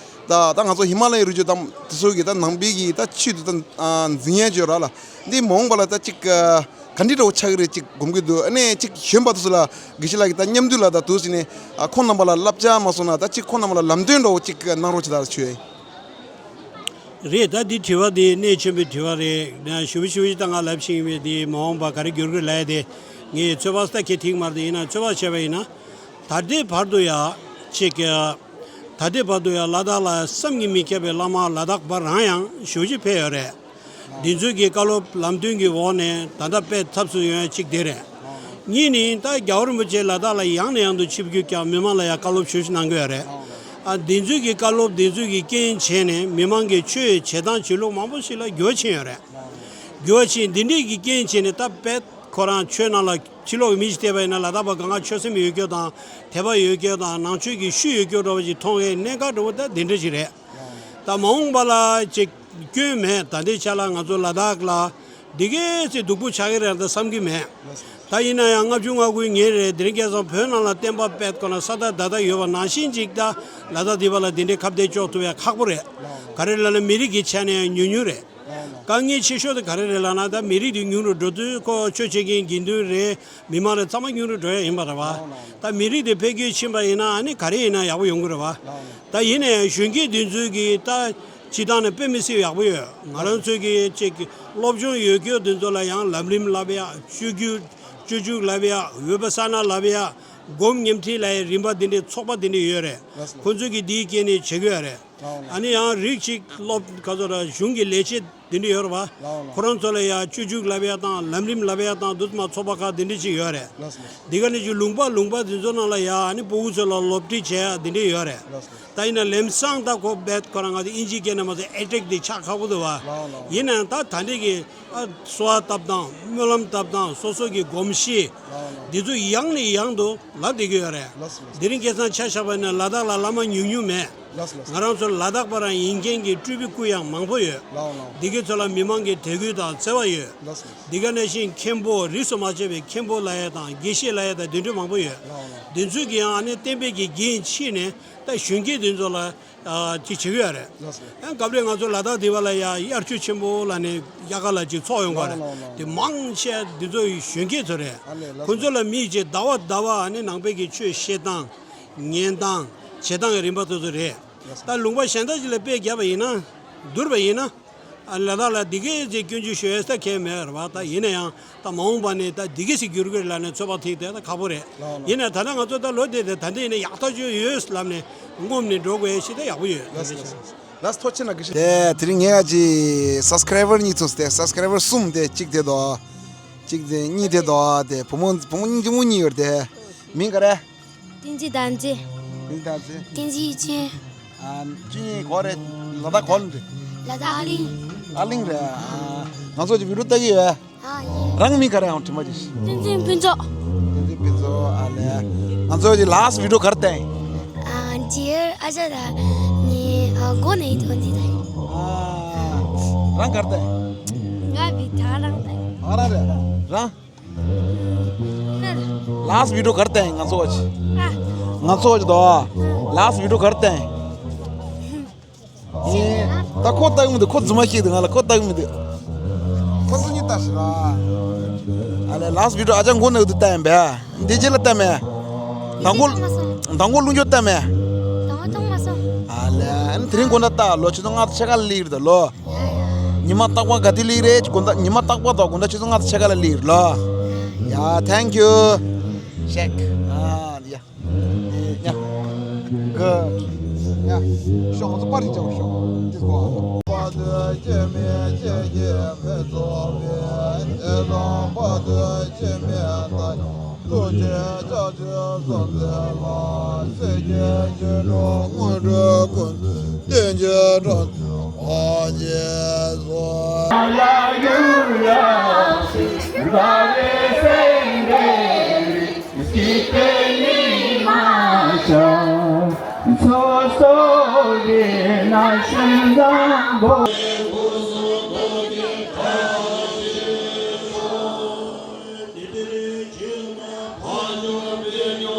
ད་ད་ང་ཚོ་ཧི་མ་ལ་ཡའི་རི་རྒྱུད་དང་དེ་ཚོ་གི་ད་ནང་པའི་གི་ད་ཆོས་དེ་ད་ཨ་འཛིན་ཡས་བྱོས་ར་ལ། འདི་མ་འོངས་པ་ལ་ད་ཅིག་ཨ་ག་འདྲ་འདྲ་བོ་ཆགས་ཀྱི་རེད་ཅིག་སྒོམ་གྱི་འདུག་ཨ་ནི་ཅིག་གཞོན་པ་དེ་ཚོ་ལ་དགེ་བཤེས་ལགས་ཀྱིས་ད་མཉམ་འདུས་ལ་ད་འདུག་སེ་ནས་ཨ་ཁོང་རྣམ་པ་ལ་བསླབ་བྱ་མ་སོང་ན་ད་ཅིག་ཁོང་རྣམ་པ་ལ་ལམ་སྟོན་འདྲ་བོ་ཅིག་གནང་རོགས་བྱེད་ད་ཞུ་ཡས། རེད། ད་འདི་དྲི་བ་འདི་གནད་ཆེན་པོའི་དྲི་བ་རེད། ཞུ་བ་ཞུ་བ་ཞིག་ད་ང་ལབ་ཤེས་ཀྱི་མེད། འདི་མ་འོངས་པ་ག་རེ་འགྱུར་གྱི་ལབ་ཡ་དེ་ངས་ཚོད་དཔག་ད་གལ་ཐིག་མ་རེད། ཡིན་ན་ཚོད་དཔག་བྱས་པ་ཡིན་ན་ད་ལྟའི་བར་དུ་ཡ་ཅིག་ད་ལྟའི་བར་དུ་ཡ་ལ་དྭགས་ལ་བསམ་གྱིས་མི་ཁྱབ་པའི་བླ་མ་ལ་དྭགས་པ་རང་ཡང་ཞེ་པོ་ཅིག་ཕེབས་ཡོད་རེད། འདི་ཚོའི་གི་བཀའ་སློབ་ལམ་སྟོན་གྱི་འོག་ནས་ད་ལྟ་དཔེ་ཐབས་སུ་ཡོང་ཡ་གཅིག་དེ་རེད། གཉིས་ནི་ད་རྒྱལ་བ་རིན་པོ་ཆེ་ལ་དྭགས་ལ་ཡང་ནས་ཡང་དུ་ཆིབས་བསྒྱུར་བསྐྱངས་མི་མང་ལ་ཡང་བཀའ་སློབ་ཞུ་ཞུ་གནང་གི་ཡོད་རེད། ཨ་འདི་ཚོའི་གི་བཀའ་སློབ་འདི་ཚོའི་གི་རྐྱེན་བྱས་ནས་མི་མང་གི་ཆོས་བྱེད་སྟངས་བྱེད་ལུགས་མང་པོ་ཞིག་ལ་འགྱུར་བ་ཕྱིན་ཡོད་རེད། འགྱུར་བ་ཕྱིན་འདི་འདྲའི་གི་རྐྱེན་བྱས་ནས་ད་དཔེ་ཁོ་རང་ཆོས་ནང་ལ་ཕྱི་ལོགས་ཀྱི་མི་ཞིག་བལྟས་པ་ཡིན་ན་ལ་དྭགས་པ་གང་ག་ཆོས་སེམས་ཡོད་རྒྱུ་དང་དད་པ་ཡོད་རྒྱུ་དང་ནང་ཆོས་ཀྱི་ཤུགས་ཡོད་རྒྱུ་འདྲ་བ་ཞིག་མཐོང་བའི་གནད་འགག་འདྲ་བོ་ད་འདི་འདྲ་ཞིག་རེད། ད་མ་འོངས་པ་ལ་ཅིག་སྐྱོན་མེད། ད་ལྟའི་ཆ་ལ་ང་ཚོ་ལ་དྭགས་ལ་འདི་གས་ཚེ་སྡུག་པོ་ཆགས་ཀྱི་རེད་ད་བསམ་གྱི་མེད། ད་ཡིན་ན་ཡང་ལྔ་བཅུ་ང་དགུའི་ཉེ་རེད། དེ་རིང་ཁ་སང་བོད་ནང་ལ་བསྟན་པ་སྤེལ་དགོས་ན་ས་ད་ད་ད་ཡོད་པ་ནང་བཞིན་ཅིག་ད་ལ་དྭགས་འདི་པ་ལ་འདི་འདྲའི་ཁ་གཏད་གཅོག་ཐུབ་ཡ་ཁག་པོ་རེད། ག་རེ་ལབ་ན་མི་རིགས་ཀྱི་ཆ་ནས་ཡང་ཉུང་ཉུང་རེད། དཀའ་ངལ་ཆེ་ཤོས་དེ་ག་རེ་རེད་ལབ་ན་ད་མི་རིགས་དེ་ཉུང་རུ་འགྲོ་དུས་ཁོ་ཆོས་བྱེད་མཁན་དགེ་འདུན་རེད། མི་མང་རེ་ཚང་མ་ཉུང་རུ་འགྲོ་ཡ་ཡིན་པ་རེད་བ། ད་མི་རིགས་དེ་འཕེལ་རྒྱས་ཕྱིན་པ་ཡིན་ན་ཨ་ནི་ག་རེ་ཡིན་ན་ཡག་པོ་ཡོང་གི་རེད་བ། ད་ཡིན་ན་ཡང་གཞོན་སྐྱེས་འདི་ཚོའི་གི་ད་སྤྱི་བཏང་ནས་དཔེ་མི་སྲིད་ཡག་པོ་ཡོད། ང་རང་ཚོའི་གི་ཅིག་སློབ་སྦྱོང་ཡོད་རྒྱུ་འདི་ཚོ་ལ་ཡང་ལམ་རིམ་བསླབ་ཡ་སྤྱོད་རྒྱུ་སྤྱོད་འཇུག་བསླབ་ཡ་འོས་པ་གསར་ན་བསླབ་ཡ་སྒོམ་ཉམས་ཁྲིད་ལ་ཡ་རིམ་པ་འདི་འདྲའི་ཚོགས་པ་འདི་འདྲ་ཡོད་རེད། ཁོ་ཚོས་གི་འདིའི་སྐད་ནས་བྱེད་དགོས་ཡ་རེད། ཨ་ནི་ཡང་རིགས་གཅིག་སློབ་ག་ཚོད་ར་གཞུང་གི་ལས་བྱེད་འདི་འདྲ་ཡོད་རེད་བ། ཁོ་རང་ཚོ་ལ་ཡ་སྤྱོད་འཇུག་བསླབ་ཡ་དང་ལམ་རིམ་བསླབ་ཡ་དང་འདུ་མ་ཚོགས་པ་ཁག་འདི་འདྲ་ཅིག་ཡོད་རེད། འདི་ག་ནས་ཅིག་ལུང་པ་ལུང་པ་འདི་ཚོ་ནང་ལ་ཡ་ཨ་ནི་སྤུ་གུ་ཚོ་ལ་སློབ་ཁྲིད་བྱེད་ཡ་འདི་འདྲ་ཡོད་རེད། ད་ཡིན་ན་ལམ་སང་ད་ཁོ་བེད་ཁོ་རང་ང་ཚོ་ཨིན་ཇིའི་སྐད་ནས་མ་ཟེར་ཨེ་ཊེག་འདི་ཆགས་ཁག་པོ་འདུག་བ། ཡིན་ནའང་ད་ད་འདྲས་ཀྱི་ཨ་གསོལ་བ་བཏབ་སྟངས་སྨོན་ལམ་བཏབ་སྟངས་སོ་སོ་གི་གོམས་གཤིས་འདི་ཚོ་ཡང་ནས་ཡང་དུ་ལབ་བསྡད་ཀྱི་ཡོད་རེད། དེ་རིང་ཁ་སང་ཆ་བཞག་པ་ཡིན་ན་ལ་དྭགས་ལ་བླ་མ་ཉུང་ཉུང་མེད། ང་རང་ཚོ་ལ་དྭགས་པ་རང་ཡིན་མཁན་གྱི་སྤྲུལ་པའི་སྐུ་ཡང་མང་པོ་ཡོད། འདི་གའི་ཚོ་ལ་མི་མང་གི་དད་གུས་དང་བརྩེ་བ་ཡོད། འདི་ག་ནང་བཞིན་མཁན་པོ་རིས་སུ་མ་ཆད་པའི་མཁན་པོ་ལབ་ཡ་དང་དགེ་བཤེས་ལབ་ཡ་དང་དེ་འདྲ་མང་པོ་ཡོད། འདི་ཚོས་ཀྱི་ཡང་ཨ་ནི་བསྟན་པའི་གི་འགན་ཕྱིན་ནས་ད་གཞོན་སྐྱེས་འདི་ཚོ་ལ་ཨ་ཅིག་བྱེད་ཀྱི་ཡོད་རེད། ཡང་སྐབས་རེ་ང་ཚོ་ལ་དྭགས་འདི་པ་ལ་ཡ་དབྱར་ཆོས་ཆེན་པོ་ལབ་ནས་དབྱར་ཁ་ལ་ཅིག་ཚོགས་ཡོང་གི་རེད། དེ་མང་ཆེ་འདི་ཚོ་གཞོན་སྐྱེས་ཚོ་རེད། ཁོ་ཚོ་ལ་མིས་ཅིག་ཟླ་བ་ཟླ་བ་ཨ་ནི་ནང་པའི་གི་ཆོས་བཤད་སྟངས་ཉན་སྟངས་བྱེད་སྟངས་ཀྱི་རིམ་པ་དེ་ཚོ་རེད། ད་ལུང་པ་གཞན་དག་ཅིག་ལ་དཔེ་བརྒྱབ་པ་ཡིན་ན་བསྡུར་བ་ཡིན་ན། ཨ་ལ་དྭགས་ལ་འདི་གས་ཅིག་སྐྱོན་བརྗོད་ཞུ་ཡས་ས་གང་ཡང་མེད་རེད་བ། ད་ཡིན་ན་ཡང་ད་མ་འོངས་པ་ནས་ད་འདི་གས་ཞིག་འགྱུར་དགོས་ལབ་ནས་ཚོད་དཔག་ཐིག་དེ་ད་ཁག་པོ་རེད། ཡིན་ན་ད་ལྟ་ང་ཚོ་ད་ལོ་དེ་དེ་ད་འདི་ཡིན་ན་ཡག་ཐག་ཆོད་ཡོད་ལབ་ནས་ངོམ་ནས་འགྲོ་དགོས་ཞེས་ད་ཡག་པོ་ཡོད། ལགས་སོ་ལགས་སོ། ལགས་ཐོག་ཆེ་ན་དགེ་བཤེས། དེ་དེ་རིང་ངས་ང་ཅི་སབ་སི་ཀ་རའི་བར་གཉིས་ཐུག་སྟེ་སབ་སི་ཀ་རའི་བར་གསུམ་དེ་གཅིག་དེ་དོ། གཅིག་དེ་གཉིས་དེ་དོ་དེ་བུ་མོ་བུ་མོ་གཉིས་ཀྱི་མོ་གཉིས་ཡོད་དེ། མིང་ག་རེ། བསྟན་འཛིན་དར་རྒྱས། བསྟན་འཛིན་དར་རྒྱས། བསྟན་འཛིན་ཡིད་ཆེས། ཨ་ཁྱེད་གཉིས་ག་པར་རེད། ལ་དྭགས་ག་པར་རེད། ལ་དྭགས་ཨ་གླིང་། ཨ་གླིང་རེད། ཨ་ང་ཚོ་གི་བི་ཌིའོ་ལྟ་གི་ཡོད། ཨ་ཡིན། རང་མིང་ག་རེ་ཡང་དྲི་མ་ཅིག་བསྟན་འཛིན་ཕུན་ཚོགས། བསྟན་འཛིན་ཕུན་ཚོགས། ཨ་ལས། ང་ཚོ་གི་ལཱ་སི་ཊི་བི་ཌིའོ་ག་རེ་བསྟན། ཨ་རྗེས་ཨ་ཅག་ལ་ནི་ཨ་མགོ་ནས་ཐོན་འདི་ལྟ་ཡིན། ཨ་རང་ག་རེ་བསྟན། ང་བི་ད་རང་བསྟན། ཨ་རང་རེད། རང་། ལཱ་སི་ཊི་བི་ཌིའོ་ག་རེ་བསྟན་ང་ཚོ་གི། ང་ཚོ་གི་དོ། ལཱ་སི་ཊི་བི་ཌིའོ་ག་རེ་བསྟན། ད་ཁོ་ལྟ་གི་མི་འདུག་ཁོ་རྫུན་མ་བཤད་འདུག་ང་ལ་ཁོ་ལྟ་གི་མི་འདུག་ཁོ་སུ་ཉིད་ལྟ་ཞིག་ར། ཨ་ལས་ལཱ་སི་ཊི་བི་ཌིའོ་ཨ་ཅག་མགོ་ནས་འདུག་ལྟ་ཡིན་པས། འདི་རྗེས་ལ་ལྟ་མེད། མདང་དགོང་མདང་དགོང་རླུང་སྦྱོར་ལྟ་མེད། མདང་དགོང་མ་སོང་། ཨ་ལས་དེ་རིང་དགོང་དག་ལྟ་ལོ་ཆུ་ཚོད་ལྔ་དང་ཕྱེད་ཀ་ལ་སླེབས་རེད་ད་ལོ། ཉི་མ་རྟག་པར་ག་དུས་སླེབས་རེད། དགོང་དག་ཉི་མ་རྟག་པར་དང་དགོང་དག་ཆུ་ཚོད་ལྔ་དང་ཕྱེད་ཀ་ལ་སླེབས་རེད་ལོ། ཡ་ཐེང་ཀྱུ། ཤེག་ཨ་ཡ། ཡ། ག་ཡ། ཤོག་ང་ཚོ་པར་རིས་བྱ་བ་ཤོག་འདི་གོ་ཨ། ཐུགས་རྗེ་ཆེ་ཆེ་ཐུགས་རྗེ་ཆེ།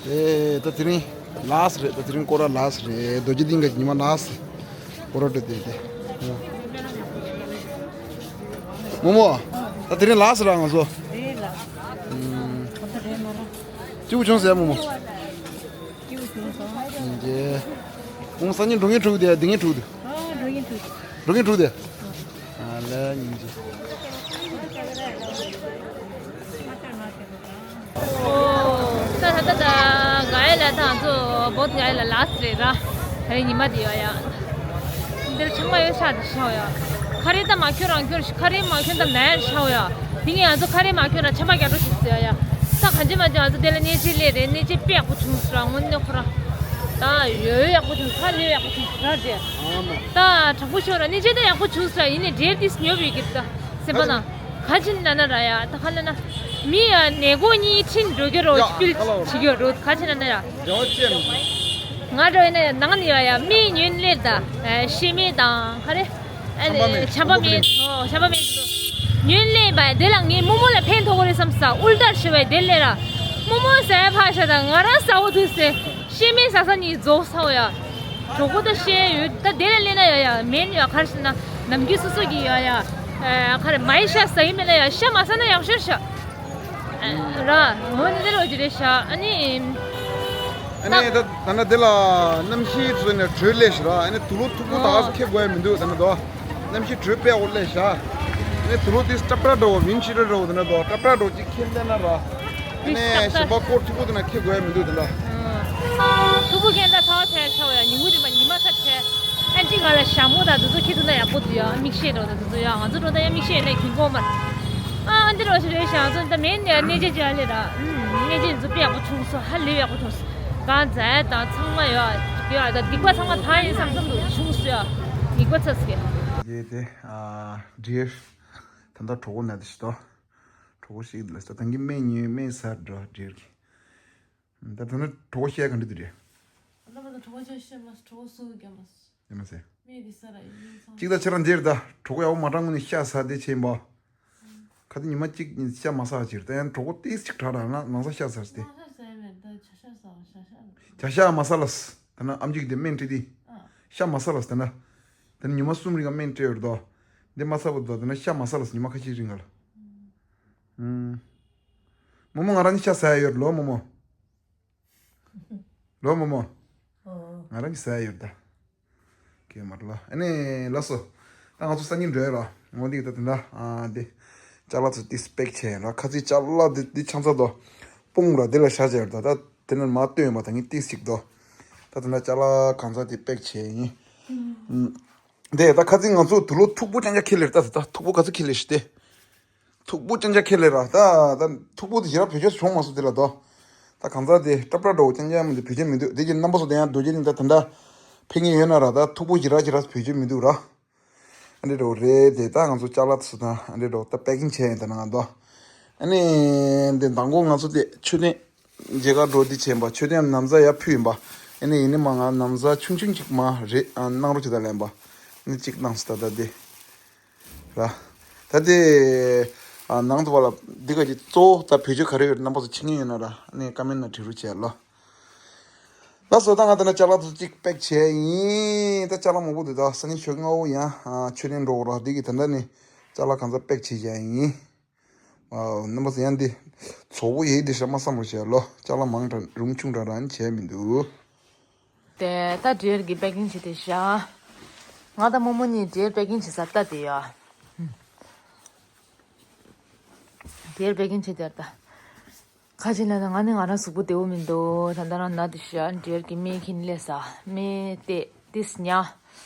ཨེ་ད་དེ་རིང་ལཱ་སི་ཊི་རེད། ད་དེ་རིང་སྐོར་ར་ལཱ་སི་ཊི་རེད། རྡོ་རྗེ་གདན་གྱི་ཉི་མ་ལཱ་སི་ཊི་སྐོར་ར་འགྲོ་དེ་དེ། རྨོ་མོ། ད་དེ་རིང་ལཱ་སི་ཊི་ར་ང་ཚོ། རེད་ལ། ཨུམ། ད་རེད་མ་ར། སྐྱིད་པོ་བྱུང་ཟེར་རྨོ་མོ། སྐྱིད་པོ་བྱུང་སོང་། ཡིན་གྱི། ཁོང་སང་ཉིན་འགྲོ་མཁན་དྲུག་དེ་འདི་ངན་དྲུག་དེ། ཨ་འགྲོ་མཁན་དྲུག་འགྲོ་མཁན་དྲུག་དེ། ལ་སྙིང་རྗེ། ད་ད་ད་ད་ག་ཡ་ལ་ད་ང་ཚོ་བོད་ག་ཡ་ལ་ལ་སི་རེད་ར། ད་རེས་ཉི་མ་དེ་ཡོད་ཡ། འདིར་ཆང་མ་ཡོད་ཤག་དེ་ཤག་ཡ། ཁ་རེ་ད་མ་ཁྱོད་རང་ཁྱོད་ཁ་རེ་མ་ཁྱོད་ད་མེར་ཤག་ཡ། དེ་ངས་ང་ཚོ་ཁ་རེ་མ་ཁྱོད་ར་ཆམ་པ་རྒྱག་འགྲོ་ཞིག་ཟེར་ཡ། ད་གང་ཅི་མ་ཅི་ང་ཚོ་དེ་ལ་གནས་ཆེ་ལས་རེད། གནས་ཆེ་དཔེ་ཡག་པོ་བྱུང་སོང་ར། དངོས་གནས་ཁོ་ར་ད་ཡོད་ཡག་པོ་བྱུང་སོང་། ཧ་ལས་ཡག་པོ་བྱུང་སོང་ར་དེ། ད་དྲང་པོ་ཤོད་ར། གནས་ཆེ་ད་ཡག་པོ་བྱུང་སོང་ར། ཡིན་ནའི་འབྲེལ་ཏིས་ཉོབ་ཡོད་ཀྱི་ད་སེམས་པ་ན། ག་ཅི་ན་ན་ར་ཡ། ད་ཧ་ལ་ན་མི་ཡ་ནས་གོ་གཉིས་ཁྲིན་འགྲོ་གི་རོ། ཡ་ཕིལ་ཧ་ལོ་ཆི་གི་རོ། ག་ཅི་ན་ན་ཡ། ཡོ་ཅེན། ང་འགྲོ་ཡིན་ན་ཡ་ནང་ནས་ཡ་ཡ་མི་ཉོན་ལེར་ད་ཤེས་མེད་དང་ག་རེ། ཨ་ནི་ཆམ་པ་མེད། ཆམ་པ་མེད། ཆམ་པ་མེད། ཉོན་ལེ་བ་དེ་ལ་ངའི་རྨོ་མོ་ལ་ཕན་ཐོགས་རེད་བསམ་ས། ཨུལ་ཏར་ཞུ་བའི་དེ་ལས་ར། རྨོ་མོ་ཟས་ཕ་ཤ་དང་ང་རང་ཟ་འོ་དུས་སེ། ཤེས་མེད་ཟ་ས་ནི་རྫོགས་ས་འོ་ཡ། གྲོགས་པོ་ད་ཤེས་ཡོད་ད་དེ་ལ་ལེན་ན་ཡ་ཡ་མེན་ཡ། གར་ཞིག་ན་ནམ་རྒྱུན་སོ་སོ་གི་ཡ་ཡ། ཨ་གར་མའི་ཤ་ཟ་ཡི་མེད་ན་ཡ་ཤ་མ་ཟ་ན་ཡག་ཤོས་ཤ། ར། འོ་ནི་དེ་རོ་ཅི་རེད་ཤག་ཨ་ནི། ཨ་ནི་ད་ད་ན་དེ་ལ་གནམ་གཤིས་བཟོས་ནས་དྲོད་ལས་ཤི་ར། ཨ་ནི་དུག་ལོག་མཐུག་པོ་ད་ག་ཁེ་དགོས་ཡ་མི་འདུག་ད་ན་དོ། གནམ་གཤིས་དྲོད་དཔེ་འོ་ལས་ཤག་ཨ་ནི་དུག་ལོག་དེ་སྐྲབ་སྐྲབ་འགྲོ་བ་མིན་ཅི་ར་འགྲོ་བ་ད་ན་དོ། སྐྲབ་སྐྲབ་འགྲོ་ཅིག་ཁེ་ལས་ན་ར། ཨ་ནི་ཞིམ་པ་སྐོར་མཐུག་པོ་དེ་ན་ཁེ་དགོས་ཡ་མི་འདུག་ད་ན། མཐུག་པོ་ཁེ་ད་ཚ་བ་ཚ་ཡ་ཆ་བ་ཡ། ཉིན་གུང་དེ་མ་ཉི་མ་ཚ་ཚ། ཨན་ཅི་ང་ལ་ཞྭ་མོ་དང་དེ་ཚོ་ཁྱེར་ཐུབ་ན་ཡག་པོ་འདུག་ཡ། མིག་ཤེལ་འགྲོ་དང་དེ་ཚོ་ཡ། ང་ཚོ་འགྲོ་ད་ཡ་མིག་ཤེལ་ཡོད་ན་གྱོན་གོ་མར། ཨ་ཨ་འདི་རོ་ཞིག་རེད་ཤག་ཚོ་ད་མེད་ནས་གནས་རྗེས་ཅི་ཡ་ལེ་ར། ཨུམ། གནས་རྗེས་ཚོ་དཔེ་ཡག་པོ་བྱུང་སོང་། ཧ་ལས་ཡག་པོ་བྱུང་སོང་། གང་མཛད་དང་ཚང་མ་ཡོད་ཡོད་ད། སྡིག་པ་ཚང་མ་ད་ཡིན་བསམ་བསམ་དུ་བྱུང་སོང་ཡ། སྡིག་པ་ཚ་སི་ཀེ། དེ་དེ་ཨ་འདྲིར་ད་ལྟ་གྲོགས་པོ་ན་དེ་ཞིག་ཏོ། གྲོགས་པོ་ཞིག་ལ་ས་ད་གིན་སྨན་ཉོས་སྨན་ཟ་འགྲོ་འདྲིར་གི། ད་ད་ནི་གྲོགས་པོ་བཤད་ག་འདྲ་འདུག་རེད། ཨ་ལ་མ་ད་གྲོགས་པོ་ཅག་བཤད་མ་སོང་། གྲོགས་པོ་སུ་རྒྱ་མ་སོང་། རྒྱ་མ་སེ། མེད་གི་ས་ར་ཡིན་ཚང་། གཅིག་ད་ཁྱེད་རང་འདིར་ད་གྲོགས་པོ་ཡག་པོ་མ་དྲང་ངུ་ནི་ཤ་ཟ་དེ་ཆེན་པོ། ཁ་ཏི་ཉི་མ་གཅིག་ཉིན་ཤ་མ་ཟ་བ་ཅིར་ད་ཡང་གྲོགས་པོ་ཏིས་གཅིག་དྲག་དྲག་ན་ནང་ས་ཤ་ཟ་སྟེ། ནང་ས་ཟ་ཡ་མེད་ད་ཇ་ཤ་ཟ་བ་ཇ་ཤ། ཇ་ཤ་མ་ཟ་ལ་སི། ད་ན་ཨམ་ཅིག་དེ་སྨན་སྤྲད་དེ། ཨ། ཤ་མ་ཟ་ལ་སི་ད་ན། ད་ན་ཉི་མ་གསུམ་རིང་ག་སྨན་སྤྲད་ཡོད་དོ། འདི་མ་ཟ་བ་དོ་ད་ན་ཤ་མ་ཟ་ལ་སི་ཉི་མ་ཁ་ཤས་རིང་ག་ལ། ཨུམ། རྨོ་མོ་ང་རང་ནི་ཤ་ཟ་ཡ་ཡོད་ལོ་རྨོ་མོ། ལོ་རྨོ་མོ། ཨོ། ང་རང་གི་ཟ་ཡ་ཡོད་ད། ཀེ་མར་ལ་ཨ་ནི་ལགས་སོ། ད་ང་ཚོ་སང་ཉིན་འགྲོ་ཡ་ར། ངོ་འདི་ད་དེ་འདྲ་ཨ་འདི། ཅ་ལག་ཚོ་ཏིས་པེག་བྱས་ཡ་ར། ཁ་ཚིག་ཅ་ལག་འདི་འདི་ཆང་ཚ་དོ། སྤུངས་ར་འདི་ལ་བཞག་བྱས་ཡོད་ད། ད་དེ་ནས་མ་བཏོན་ཡོད་མ་ད་ངས་ཏིས་ཅིག་དོ། ད་དེ་འདྲ་ཅ་ལག་གང་ཚ་དེ་པེག་བྱས་ཡིན། ཨུམ། དེ་ད་ཁ་ཚིག་ང་ཚོ་དུག་ལོག་མཐུག་པོ་རྐྱང་རྐྱང་ཁྱེར་ལེར་ད་ད་མཐུག་པོ་ག་ཚོད་ཁྱེར་ལེར་ཞིག་སྟེ། མཐུག་པོ་རྐྱང་རྐྱང་ཁྱེར་ལེར་ར་ད་ད་མཐུག་པོ་དེ་ཞེ་དྲག་བེད་སྤྱོད་བྱུང་མ་སོང་དེ་ལ་དོ། ད་གང་ཟག་དེ་སྐྲབ་སྐྲབ་འདྲ་བོ་རྐྱང་རྐྱང་མི་འདུག་བེད་སྤྱོད་མི་འདུག་དེ་གྱི་རྣམ་པ་ཚོ་དེ་ཡང་རྡོ་རྗེ་གླིང་ད་ད་ལྟ་ཕེབས་མཁན་ཡོད་ན་ར་ད་མཐུག་པོ་ཞེ་དྲག་ཞེ་དྲག་བེད་སྤྱོད་མི་འདུག་ར། ཨ་འདྲ་འདྲ་བོ་རེད་དེ། ད་ང་ཚོ་ཅ་ལག་ཚོ་ད་ཨ་འདྲ་འདྲ་བོ་ད་པེ་ཀིང་བྱས་ཡིན་ད་ན་ང་དོ། ཨ་ནི་འདི་མདང་དགོང་ང་ཚོ་དེ་མཆོད་རྟེན། མཇལ་ཁ་འགྲོ་འདི་བྱས་པ་མཆོད་རྟེན་ན་བཟའ་ཡར་ཕུལ་ཡིན་པ། ཨ་ནི་ཡིན་ནི་མ་ང་ན་བཟའ་ཆུང་ཆུང་ཅིག་མ་རེད་ཨ་གནང་རོགས་བྱེད་ད་ལན་པ། ཨ་ནི་གཅིག་གནང་སི་ད་ད་དེ། ར། ད་དེ། ཨ་ནང་དུ་བ་ལ་འདི་ག་ཅིག་གཙོ་བོ་ད་བེད་སྤྱོད་ག་རེ་ཡོད་རྣམ་པ་ཚོ་མཁྱེན་མཁན་ཡོད་ན་ར་ཨ་ནི་ཀ་མེན་ན་བྲིས་རོགས་བྱས་ལོ། ལགས་སོ་ད་ང་ད་ན་ཅ་ལག་ཚོ་གཅིག་པེག་བྱས་ཡིན། ད་ཅ་ལག་མང་པོ་འདུག་ད་སང་ཉིན་ཞོགས་སྔ་བོ་ཡང་ཨ་མཆོད་རྟེན་འགྲོ་དགོས་ར། འདི་གི་ད་ལྟ་ནི་ཅ་ལག་གང་ཚ་པེག་བྱས་བཞག་ཡིན། ཨ། རྣམ་པ་ཚོ་ཡང་འདི་ཚོགས་པོ་ཡེ་འདི་ཧྲ་མ་བསམ་བློ་བྱས་ལོ། ཅ་ལག་མང་དྲགས་རུང་ཆུང་དྲགས་རང་བྱས་མི་འདུག་དེ་ད་འབྲེལ་གྱི་པེ་ཀིང་བྱེད་དེ་བཞག་ང་དང་རྨོ་མོ་གཉིས་འབྲེལ་པེ་ཀིང་བྱེད་ས་ལྟ་དེ་ཡ། འབྲེལ་པེ་ཀིང་བྱེད་དེ་ད། ཁ་ཅིག་ལ་ན་ང་ནི་ང་རང་གཟུགས་པོ་བདེ་བོ་མི་འདུག་ད་ལྟ་རང་ན་དེ་བཞག་འབྲེལ་གྱི་སྨན་ཁྱེར་སླེབས་ས་སྨན་དེ་ཏིས་ཉ།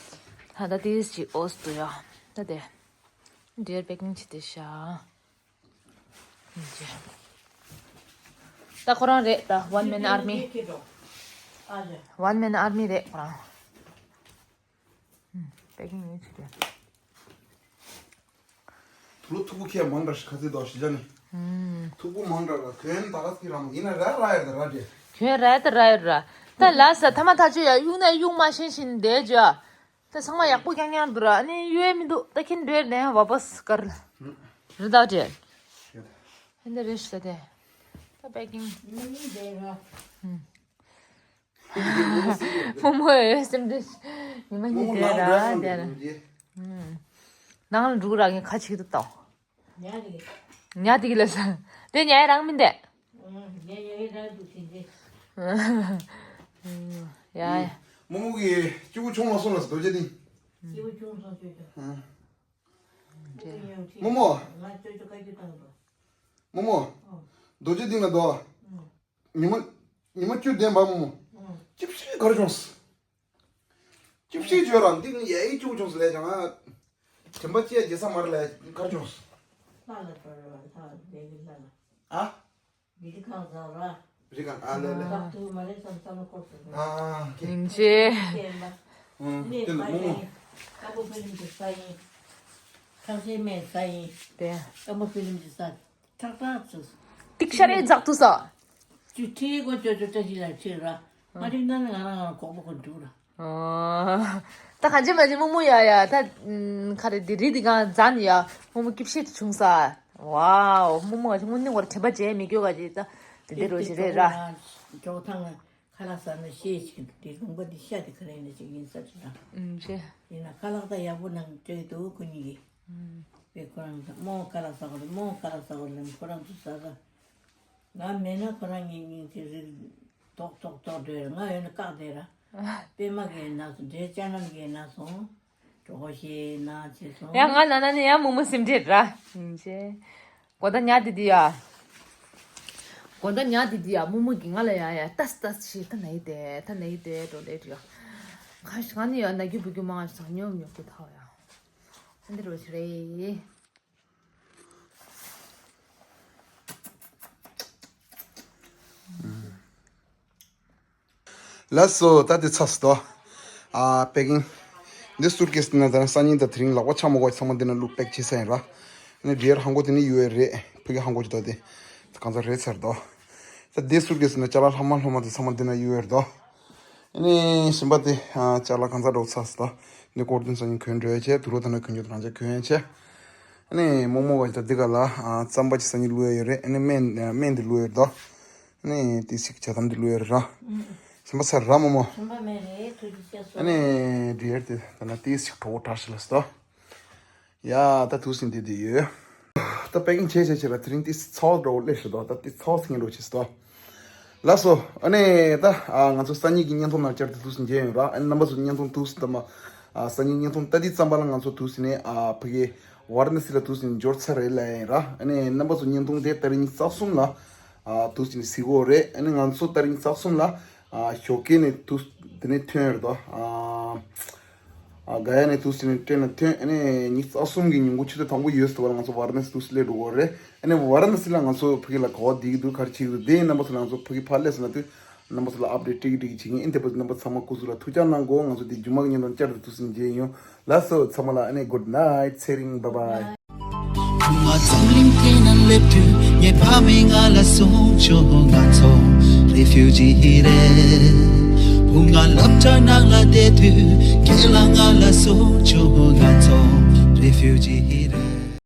ད་ལྟ་ཏིས་ཅིག་ཨོས་འདུག་ཡ། ད་དེ། འབྲེལ་པེ་ཀིང་བྱེད་དེ་བཞག་ད་ཁོ་རང་རེད་ད། One Man Army། One Man Army་རེད་ཁོ་རང་། པེ་ཀིང་ཡིན་ཆི་དེ། དུག་ལོག་མཐུག་པོ་ཁྱེད་མང་དྲགས་ཤིག་ཁ་ཚིག་དོག་ཤི་ཅ་ནི། མཐུག་པོ་མང་དྲགས་ལ་གྱོན་ད་ག་ཚིག་རང་ཡིན་ན་ར་ར་ཡོད་ད་ར་དེ། གྱོན་ར་ཡོད་ད་ར་ཡོད་ར། ད་ལ་ས་ཐ་མ་ཐག་ཆོད་ཡ་གཡུག་ན་གཡུག་མ་ཤེས་ཤིན་དེ་ཇོ། ད་ཚང་མ་ཡག་པོ་རྐྱང་རྐྱང་འདུག་ར། ཨ་ནི་གཡོལ་མི་འདུག་ད་ཁྱེད་འདྲེར་ནས་བ་པས་ཀར། རི་དྭགས་འདྲེ། ཧེ་འདི་རེ་ཤི་ད་དེ། ད་པེ་ཀིང་། རྨོ་མོ་ཡོད་སེམས་འདྲེ། ཉི་མ་གཉིས་དེ་ར་དེ་ར། ནང་ལ་འགྲོ་ར་ངས་ཁ་ཆིག་ཏུ་བཏང་། ཉ་དེ་གི་ལ་ས། དེ་ཉ་རང་མིན་དེ། ཡ་ཡ། རྨོ་མོ་གི་སྐྱིད་པོ་ཆུང་ལ་སོང་ལ་ས་རྡོ་རྗེ་གླིང་། སྐྱིད་པོ་ཆུང་སོང་ཆོས་ཀྱང་། རྨོ་མོ། རྨོ་མོ། རྡོ་རྗེ་གདན་ལ་འདུག་ཉི་མ། ཉི་མ་བཅུ་ལྡན་པ་རྨོ་མོ། སྐྱིད་ཤེས་ག་རེ་བྱུང་སྐྱིད་ཤེས་བྱོས་ར་འདི་ངས་ཡ་ཡི་བཅུ་བྱུང་ཟེར་ལས་ཀྱང་། དྲན་པ་ཅི་ཡ་རྒྱལ་ས་མར་ལས་གར་བྱུང་། ལྷ་ལ་འགྲོ་ར་ལྷ་ལ་ལས་ཀྱི་ལྷ་ལ། ཨ། མི་དེ་གང་ཟག་ར། རི་གང་ཨ་ལས་ལས། བདག་ཏུ་མ་རེད་བསམ་བསམ་བློ་འཁོར་སོང་། ཨ། ཡིན་ཅེ། བསྟན་པ། ཨུམ་ནི་བསྟན་པ་ཕ་མོ་ཡིན། སྐམ་པོ་ཕི་ལིམ་གྱི་ས་ཡིན། ཁྲག་ཤེད་མེད་ས་ཡིན། དེ། སྐམ་པོ་ཕི་ལིམ་གྱི་ས། ཁྲག་ཁྲག་ཚུ། ཏིག་ཤ་རེ་འཛག་ཐུ་ས། ཅུ་ཁྲི་གོ་ཅོ་ཅོ་བཀྲ་ཤིས་ལ་ཁྲིད་ར། མ་ཁྲིད་ན་ནི་ང་རང་ང་རང་གོག་པོ་གོ་འདུག་ར། ཨོ། ད་གང་ཅི་མ་ཅི་རྨོ་མོ་ཡ་ཡ་ད་ཨམ་ཁ་རེ་འདི་རི་འདི་གང་ཛ་ནི་ཡ་རྨོ་མོ་སྐྱིད་ཤེད་དུ་བྱུང་ས། ཝའོ་རྨོ་མོ་ག་ཅི་དངོས་གནས་ངོར་དྲན་པ་བརྗེད་མི་སྐྱོ་ག་ཅི་ད་དེ་འདྲ་རོ་ཞིག་རེད་ར། ཇོ་ཐང་ཁ་ལག་ཟ་ན་ཤེས་ཅིག་དེ་ལུང་པ་འདི་ཤ་དེ་ག་རེ་ཡིན་ན་ཅིག་ཡིན་ས་ཅིག་ར། ཨུམ་ཅེ། ཡིན་ན་ཁ་ལག་ད་ཡག་པོ་ནང་སྤྲད་འདུག་ཁོ་གཉིས་ཀྱིས། ཨུམ། པས་ཁོ་རང་ཚོ་རྨོ་ཁ་ལག་ཟ་དགོས་རེད་རྨོ་ཁ་ལག་ཟ་དགོས་རེད་ཁོ་རང་ཚོ་ཟ་ས། ང་མེད་ན་ཁོ་རང་གཉིས་གཉིས་ཀྱི་རིགས་ཏོག་ཏོག་ཏོག་སྡོད་ར་ང་ཡོད་ན་བཀག་བསྡད་ར། པད་མ་གིས་ན་སོང་འདྲེ་ལྕགས་ལམ་གིས་ན་སོང་། གྲོགས་ཤེས་ན་བྱས་སོང་། ཡང་ང་ན་ན་ནི་ཡང་རྨོ་མོ་སེམས་ཁྲལ་ར། ཡིན་ཅེ། གོ་ད་ཉག་དེ་དེ་ཡ། གོ་ད་ཉག་དེ་དེ་ཡ་རྨོ་མོ་གིས་ང་ལ་ཡ་ཡ་ཏས་ཏས་ཤེས་ད་ན་ཡི་དེ་ད་ན་ཡི་དེ་འགྲོ་ལེ་དུ་ཡ། ཁ་ཤི་ང་ནི་ཡ་ན་རྒྱུ་བུ་རྒྱུ་མང་ཞིག་ཉོབ་ཉོབ་ཀྱི་ཐག་ཡ། ཨ་འདི་རོ་ཞིག་རེད། ལགས་སོ་ད་དེ་ཚར་སོང་། ཨ་པེ་ཀིང་། འདི་སུཊ་ཀེས་ནང་ད་སང་ཉིན་ད་དེ་རིང་ལག་པ་ཆག་མ་དགོས་ཚང་མ་འདི་ནང་བླུགས་པེག་བྱས་ས་ཡིན་ར། ཨ་ནི་འདི་ཡར་ཧང་གོ་དེ་ནི་ཡོད་རེད་ཕ་གི་ཧང་གོ་ཅི་ད་དེ། གང་ཚ་རེད་ཚར་དོ། ད་འདི་སུཊ་ཀེས་ནང་ཅ་ལག་ལྷག་མ་ལྷག་མ་དེ་ཚང་མ་འདི་ནང་ཡོད་རེད་དོ། ཨ་ནི་གཞན་པ་དེ་ཨ་ཅ་ལག་གང་ཚ་འགྲོ་ཚར་སོང་དོ། ནི་སྐོར་དོན་སང་ཉིན་གོན་འགྲོ་ཡ་ཆེ་དུ་རོ་ད་ནང་གོན་རྒྱུ་དང་རང་ཅག་གོན་ཡ་ཆེ། ཨ་ནི་རྨོ་མོ་བ་ད་འདི་ག་ལ་ཨ་རྩམ་པ་ཅི་སང་ཉིན་བླུགས་ཡ་ཡོད་རེད་ཨ་ནི་སྨན་སྨན་འདི་བླུགས་ཡོད་རེད་དོ། ནས་ཏི་སིག་ཇ་དམ་འདི་ལོས་ར། ཞིམ་པ་ཚར་ར་མོ་མོ། ཞིམ་པ་མེད་རེད་ཐུགས་རྗེ་ཆེ་སོ། ཨ་ནས་འདི་ཡར་ཏི་ད་ན་ཏི་སིག་གྲོགས་པོ་དྲག་ཤི་ལ་སྟོ། ཡ་ད་ཐུགས་སིན་འདི་འདི་ཡོད། ད་པེ་ཀིང་བྱས་བྱས་བྱས་ལ་དེ་རིང་ཏི་སིག་ཚའོ་འགྲོ་ལེ་ཧྲི་དོ་ད་ཏི་ཚའོ་སིང་འགྲོ་ཆེ་སྟོ། ལགས་སོ། ཨ་ནས་ད་ང་ཚོ་སང་ཉིན་གྱི་བརྙན་ཐུང་ནང་བཅར་ཏེ་ཐུགས་སིན་མཇལ་ཡོང་ར་ཨ་ནི་རྣམ་པ་ཚོ་བརྙན་ཐུང་ཐུགས་སིན་ད་མ། སང་ཉིན་བརྙན་ཐུང་ད་ཏི་ཙམ་པ་ལ་ང་ཚོ་ཐུགས་སིན་ནས་ཕ་གི་ཝར་ན་སི་ལ་ཐུགས་སིན་འབྱོར་ཚར་རེད་ལ་ཡིན་ར་ཨ་ནས་རྣམ་པ་ཚོ་བརྙན་ཐུང་དེ་ད་རིང་ཉི་ཤུ་རྩ་གསུམ་ལ། ཨ་དུས་ཚོད་ནི་གཟིགས་འོ་རེད། ཨ་ནི་ང་ཚོ་ཏ་རིང་རྩ་གསུམ་ལ་ཨ་ཞོགས་ཀས་ནས་དུས་དེ་ནས་ཐོན་རེད་དོ། ཨ་ཨ་ག་ཡ་ནས་དུས་ཚོད་ནས་ཐོན་ན་ཐོན། ཨ་ནི་ཉི་ཤུ་རྩ་གསུམ་གི་ཉིན་གུང་ཆུ་ཚོད་དང་པོ་ཡོད་སོ་བ་ལ་ང་ཚོ་ཝཱ་ར་ཎ་སི་དུས་སླེབས་འགྲོ་གི་རེད། ཨ་ནི་ཝཱ་ར་ཎ་སི་ལ་ང་ཚོ་ཕ་གི་ལ་ག་བ་བསྡད་ཀྱི་འདུག་ག་རེ་བྱེད་ཀྱི་འདུག་དེ་ཡིན་རྣམ་པ་ཚོ་ལ་ང་ཚོ་ཕ་གི་ཕར་སླེབས་སོང་ན་དུས་རྣམ་པ་ཚོ་ལ་ཨབ་ཌེ་ཊི་ཏིག་ཏིག་བྱེད་ཀྱི་ཡིན། དེ་བར་དུ་རྣམ་པ་ཚང་མ་སྐུ་གཟུགས་ལ་ཐུགས་ཅག་གནང་དགོས། ང་ཚོ་དེ་རྒྱུ་མ་གི་བརྙན་ཐུང་བསྐྱར་དུ་དུས་ཚོད་མཇལ་ཡོང་། ལགས་སོ་ཚང་མ་ལ་ཨ་ནི་གུཌ་ནའིཊ་ཚེ་རིང་བཱའི་བཱའི། བུ་ང་འཛམ་གླིང་སྟེང་ན་སླེབས་དུས་ངའི་ཕ་མས་ང་ལ་གསུངས་བྱུང་ང་ཚོ་རེ་ཕིའུ་ཇི་རེད། བུ་ང་སློབ་གྲྭ་ནང་ལ་བསྡད་དུས་རྒན་ལགས་ང་ལ་གསུངས་བྱུང་ང་ཚོ་རེ་ཕིའུ་ཇི།